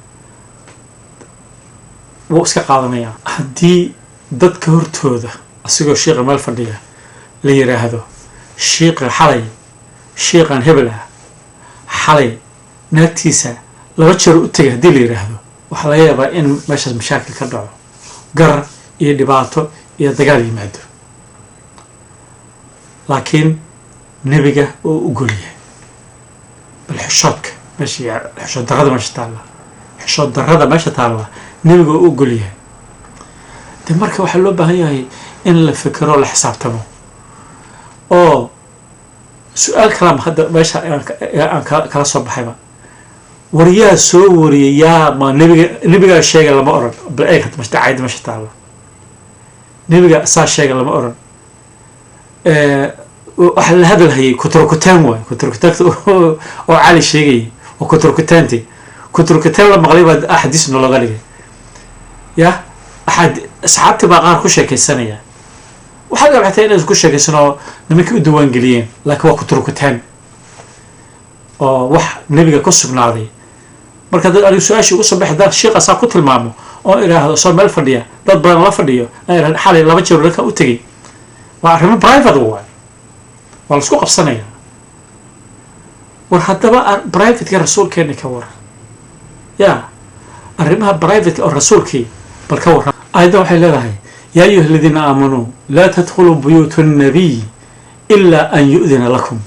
wuu iska qaadanayaa. Haddii dadka hortooda asigoo shiiqa meel fadhiya la yiraahdo, shiiqa xalay, shiiqan hebel ah xalay naagtiisa 2 jeer u tegay, haddii la yiraahdo, waxaa laga yaabaa in meeshaas mashaakil ka dhaco, garar iyo dhibaato iyo dagaal yimaado. Laakiin nebiga oo u golyahay, bal xishoodka meesha, xishood darrada meesha taalla, xishood darrada meesha taalla, nebiga oo u golyahay. De marka waxaa loo baahan yahay in la fikiro, la xisaabtamo. Oo su-aal kalaam hadda meesha aan kala soo baxayba, war yaa soo wariyay? Yaa ma nebiga, nebigaa sheegay lama oran. Bal eeg hadda cayda meesha taalla, nebiga saa sheegay lama oran. Waxaa la hadalhayay kuturkutaan, waay kuturkutaanta oo Cali sheegayay, oo kuturkutaanti kuturkutaan la maqlay baa axaadiisna looga dhigay. Ya axaad asxaabtii baa qaar ku sheekaysanaya, waxaa laga xataa inay ku sheekaysan oo nimankii u diiwaangeliyeen, laakiin waa kuturkutaan oo wax nebiga ku sugnaaday. Marka dad anigu su-aashii ugu soo baxay, haddaan shiiqa saa ku tilmaamo oo idhaahdo soo meel fadhiya, dad badan la fadhiyo, aan idhahdo xalay 2 jeer dadka u tegey, waa arrimo private waay, waa la isku qabsanaya. War haddaba privateka rasuulkeena ka waran, ya arrimaha privateka oo rasuulkii bal ka warran. Aayaddan waxay leedahay, yaa ayuha aladiina aamanuu laa tadkhuluu buyuuta annabiy ilaa an yu'dina lakum.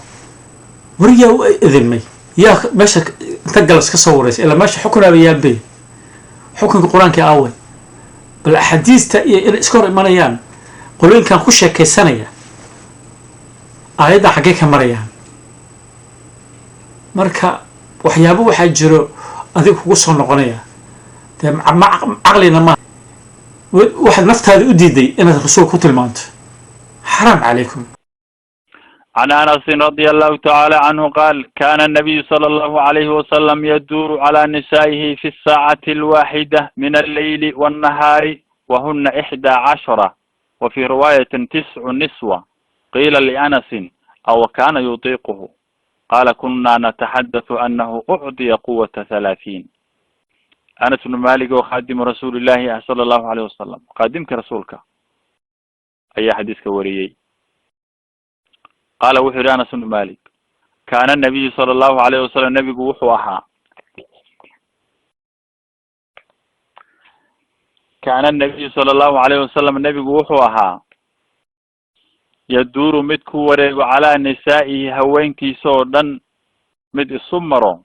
War yaa u idinmay? Yaa meesha inta galas ka soo waraysa? Ilaa meesha xukunaaba yaabay, xukunka qur-aanka aaway? Bal axaadiista iyo inay iska hor imanayaan, qolooyinkan ku sheekaysanaya aayadda xaggee ka marayaan? Marka waxyaabo waxaa jiro adiga kugu soo noqonaya, dee caqlina ma waxaad naftaada u diiday inaad rasuul ku tilmaanto. Xaraam calaykum. Can Anasin radia Allahu tacaala canhu qaal: kana anabiyu sala Allahu alayhi wasalam yaduuru calaa nisaa'ihi fi asaacati alwaaxida min alleyli wannahaari, wahuna 11, wa fi riwaayatin tiscu niswa. Qiila lianasin: aw kana yutiiquhu? Qaala: kuna nataxadathu anahu ucdiya quwata 30. Anas bnu Malik, oo khaadimu rasuulillahi ah sala Allahu alayh wasalam, khaadimka rasuulka, ayaa xadiiska wariyey. Qaala, wuxuu yihi Anas bnu Malik: kaana anabiyu sala Allahu alayh wasalam, nebigu wuxuu ahaa, kaana anabiyu sala Allahu alayhi wasalam, nebigu wuxuu ahaa, yaduuru, mid ku wareego, calaa nisaa'ihi, haweenkiisa oo dhan mid isu maro,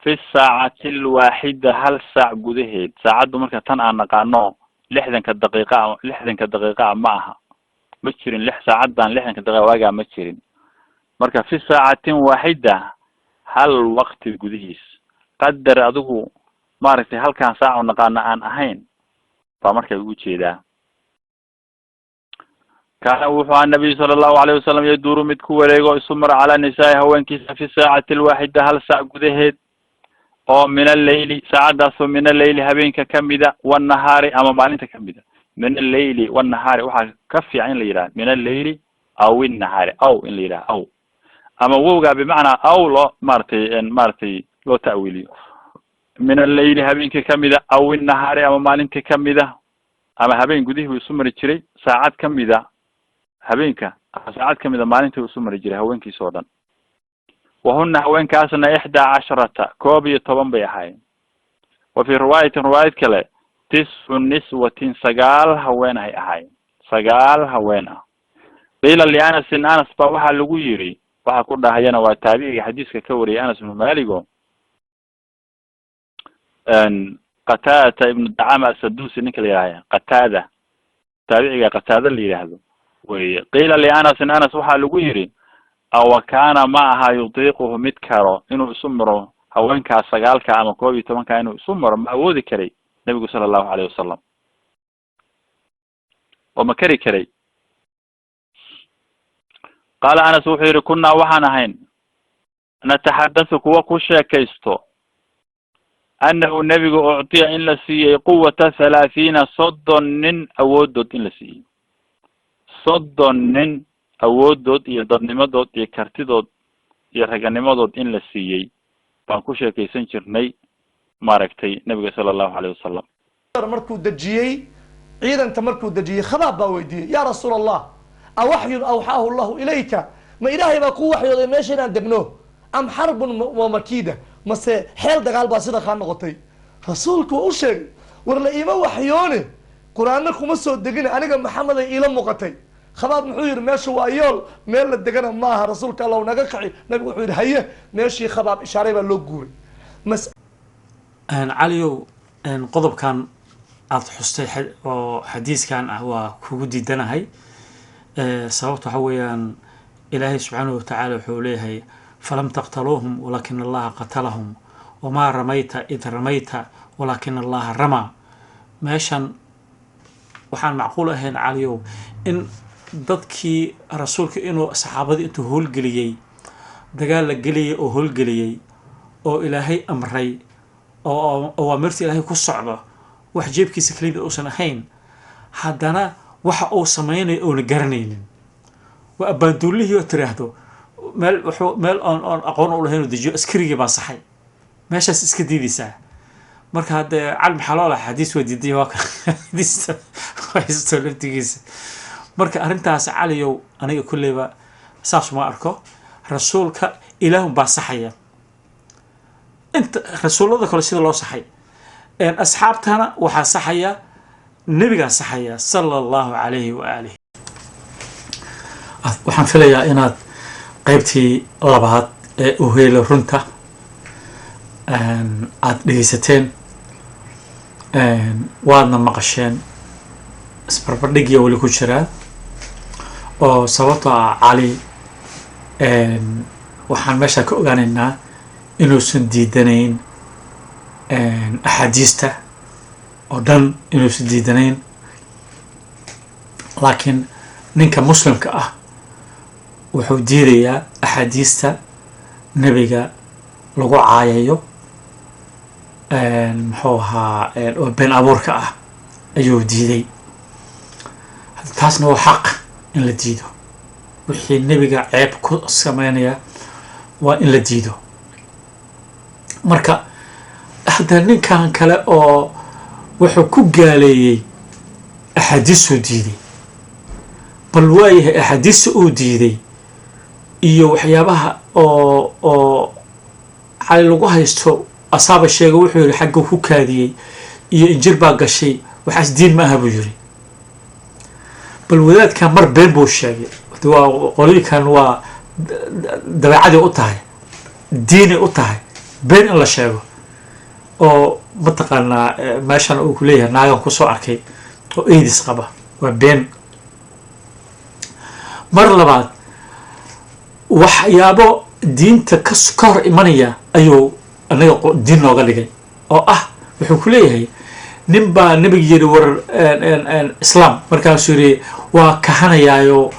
fi saacati alwaaxida, hal saac gudaheed. Saacaddu marka tan aan naqaano 60-ka daqiiqa, 60-ka daqiiqa ma aha, ma jirin lix saacaddan 60-ka daqiiqa waagaa ma jirin. Marka fi saacatin waaxida, hal waqti gudihiis, qadar adigu maaragtay halkaan saac oo naqaano aan ahayn baa marka ugu jeedaa. Kaana, wuxuu aha, nabiyu sala Allahu alayh wasalam yaduuru, mid ku wareego, isu maro, calaa nisaai, haweenkiisa, fi saacati alwaaxida, hal saac gudaheed oo min alleyli, saacaddaasoo min alleyli, habeenka kamida, wannahaari, ama maalinta kamida. Min alleyli wannahaari waxaa ka fiican in la yidhaha min alleyli aw innahaari, aw in la yidhaha, aw ama wowgaa bimacnaa aw loo maaragtay loo ta'wiiliyo. Min alleyli, habeenkii kamida, aw innahaari, ama maalintii kamida, ama habeen gudihii buu isu mari jiray saacad kamida habeenka, ama saacad kamida maalintii uu isu mari jiray haweenkiisa oo dhan. Wahuna, haweenkaasna, 11, 11 bay ahaayeen. Wa fii riwaayatin, riwaayad kale, tiscu niswatin, sagaal haween ay ahaayeen, sagaal haween ah. Qiila lianasin, Anas baa waxaa lagu yidhi, waxa ku dhahayana waa taabiciga xadiiska ka wariyay, Anas ibnu Maligo, Qataadata ibnu Dacama Asadusi ninka la yihahda, Qataada, taabiciga Qataada la yidhaahdo weye. Qiila lianasin, Anas waxaa lagu yidhi: awa kaana, ma aha, yutiiquhu, mid karo inuu isu maro haweenkaas sagaalka ama 11-ka, inuu isu maro ma awoodi karay nebigu sala Allahu alayh wasalam, oo ma kari karay? Qaala Anas, wuxuu yihi: kunaa, waxaan ahayn, nataxadathu, kuwa ku sheekaysto, annahu, nebigu, uctiya, in la siiyey, quwata 30, 30 nin awoodood in la siiyey, 30 nin awoodood iyo dadnimadood iyo kartidood iyo raganimadood in la siiyey baan ku sheekaysan jirnay, maaragtay, nebiga sala Allahu alayh wasalam. Markuu dejiyey ciidanka, markuu dejiyey, Khabaab baa weydiiyey: yaa rasuul Allah, awaxyun awxaahu Allahu ilayka? Ma Ilaahay baa kuu waxyooday meesha inaan degno? Am xarbun wa makiida? Mase xeel dagaal baa sida kaa noqotay? Rasuulku waa u sheegay: war, la iima waxyoone, Qur-aanna kuma soo degin, aniga Maxameday iila muuqatay. Khabaab muxuu yihi? Meesha waa yool, meel la degana maaha, rasuulka Allah naga kaci. Nabigu wuxuu yihi: haye. Meeshii Khabaab ishaaray baa loo guuray. Mas Caliyow, qodobkan aada xustay oo xadiiskan ah waa kugu diidanahay. Sababta waxa weeyaan, Ilaahay subxaanahu watacaala wuxuu leeyahay: falam taqtaluuhum walaakina Allaha qatalahum, wamaa ramayta id ramayta walaakina Allaha ramaa. Meeshan waxaan macquul ahayn, Caliyow, in dadkii rasuulka inuu saxaabadii intuu howlgeliyey, dagaal la geliyay oo howlgeliyey oo Ilaahay amray oo awaamirta Ilaahay ku socdo, wax jeebkiisa kelimid uusan ahayn, haddana waxa uu sameynayo oona garanaynin. Waa abbaanduulihii oo tiraahdo meel wuxuu meel oon aqoon u lahayn oo dejiyo, askarigii baa saxay. Meeshaas iska diidaysaa. Marka haddee Cali maxaa loo lahaa? Xadiis waa diiday, waa kan xadiista haysto laftigiisa. Marka arrintaas, Caliyow, aniga kulleyba saas uma arko. Rasuulka Ilaahun baa saxaya, inta rasuullada kale sida loo saxay. Asxaabtana waxaa saxaya nebigaa saxaya sala Allahu calayhi wa aalih. Waxaan filayaa inaad qaybtii labaad ee Uheelo Runta aada dhegeysateen, waadna maqasheen. Isbarbardhigiya weli ku jiraa, oo sababtoo ah Cali waxaan meeshaa ka ogaanaynaa inuusan diidanayn axaadiista oo dhan, inuusan diidanayn, laakiin ninka muslimka ah Wuxuu diidayaa axaadiista nebiga lagu caayayo, muxuu ahaa, oo been abuurka ah ayuu diiday. Taasna waa xaq in la diido. Wixii nebiga ceeb ku sameynaya waa in la diido. Marka hadda ninkan kale oo wuxuu ku gaaleeyey axaadiisuu diiday, bal waayahay, axaadiista uu diiday iyo waxyaabaha oo Cali lagu haysto asaaba sheega. Wuxuu yidhi xagga ku kaadiyey iyo injir baa gashay, waxaas diin ma aha buu yidhi. Bal wadaadkan mar been buu sheegay. Waa qolooyinkan, waa dabeecadii u tahay, diinay u tahay been in la sheego. Oo mataqaanaa, meeshan uu ku leeyahay naagan kusoo arkay oo AIDS qaba, waa been. Mar labaad waxyaabo diinta ka hor imanaya ayuu anaga diin nooga dhigay, oo ah wuxuu ku leeyahay nin baa nebiga yidhi war islaam, markaasuu yidhi waa kahanayaayo,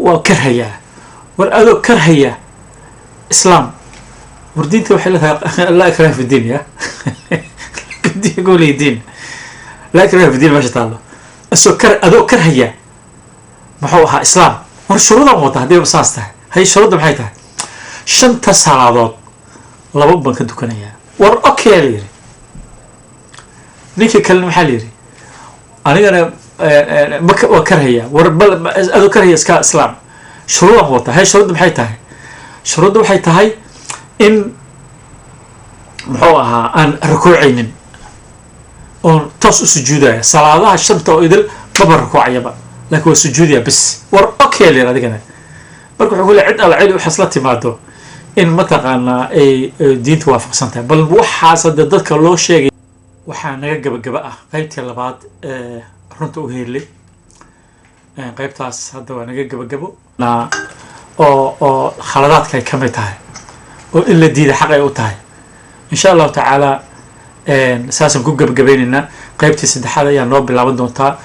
waa karhayaa. War adoo karhaya islaam, war diinta waxay leedahay laa ikraha fi diin, ya goley diin, laa ikraha fi diin meesha taallo. Asoo kar adoo karhaya muxuu ahaa islaam, war shuruudan wata haddii saas tahay. Hay, shuruudda maxay tahay? Shanta salaadood laba baan ka dukanayaa. War okay la yidhi. Ninkii kalena maxaa la yidhi? Anigana ma waa karhaya. War bal adoo karhaya iska islaam, shuruudan wata. Hay, shuruudda maxay tahay? Shuruudda waxay tahay in muxuu ahaa aan rukuucaynin oon toos u sujuudaya salaadaha shanta oo idil, maba rukuucayaba laakiin waa sujuudaya bis. War okay la yidhi adigana. Marka wuxuu ku leeyahay cid alla cid waxaas la timaado in mataqaanaa ay diinta waafaqsan tahay. Bal waxaas hadda dadka loo sheegay. Waxaa naga gabagaba ah qaybtii labaad ee runta u heelay. Qaybtaas hadda waa naga gabagabo oo khaladaadka ay ka mid tahay oo in la diida xaq ay u tahay. Insha Allahu tacaala saasaan ku gabagabaynaynaa. Qaybtii saddexaad ayaa noo bilaaban doontaa.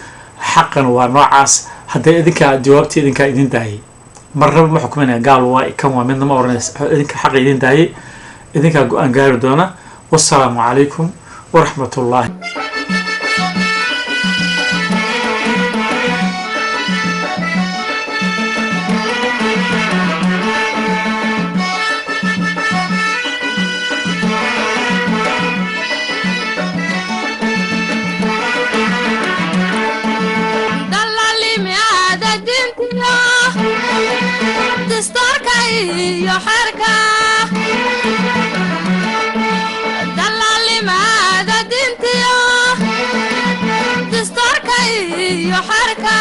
Xaqan waa noocaas. Hadday idinkaa jawaabtii idinkaa idin daayay, marnaba ma xukuminaya gaal waa kan, waa midna ma oranaysa. Idinka xaqa idin daayay, idinkaa go-aan gaari doona. Wassalaamu calaykum waraxmat ullahi. Dalalimiada dintiyo dastuurka iyo xerka, dalalimaada dintiyo dastuurka iyo xerka,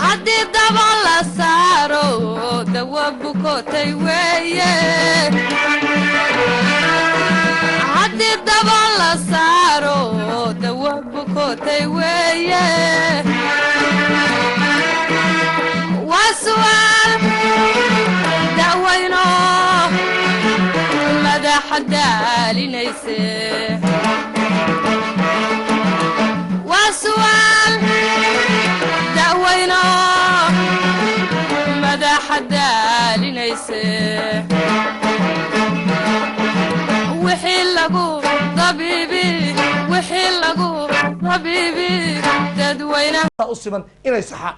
haddii daba la saaro dawa bukotay weeye. Haddii daba la saaro dawa bukotay weeye. Waa su'aal da'weyno madaxa daalinayse. Waa su'aal da'weyno madaxa daalinayse. Wixii lagu dabiibi, wixii lagu dabiibi dadweynaha u siman inay saxaan.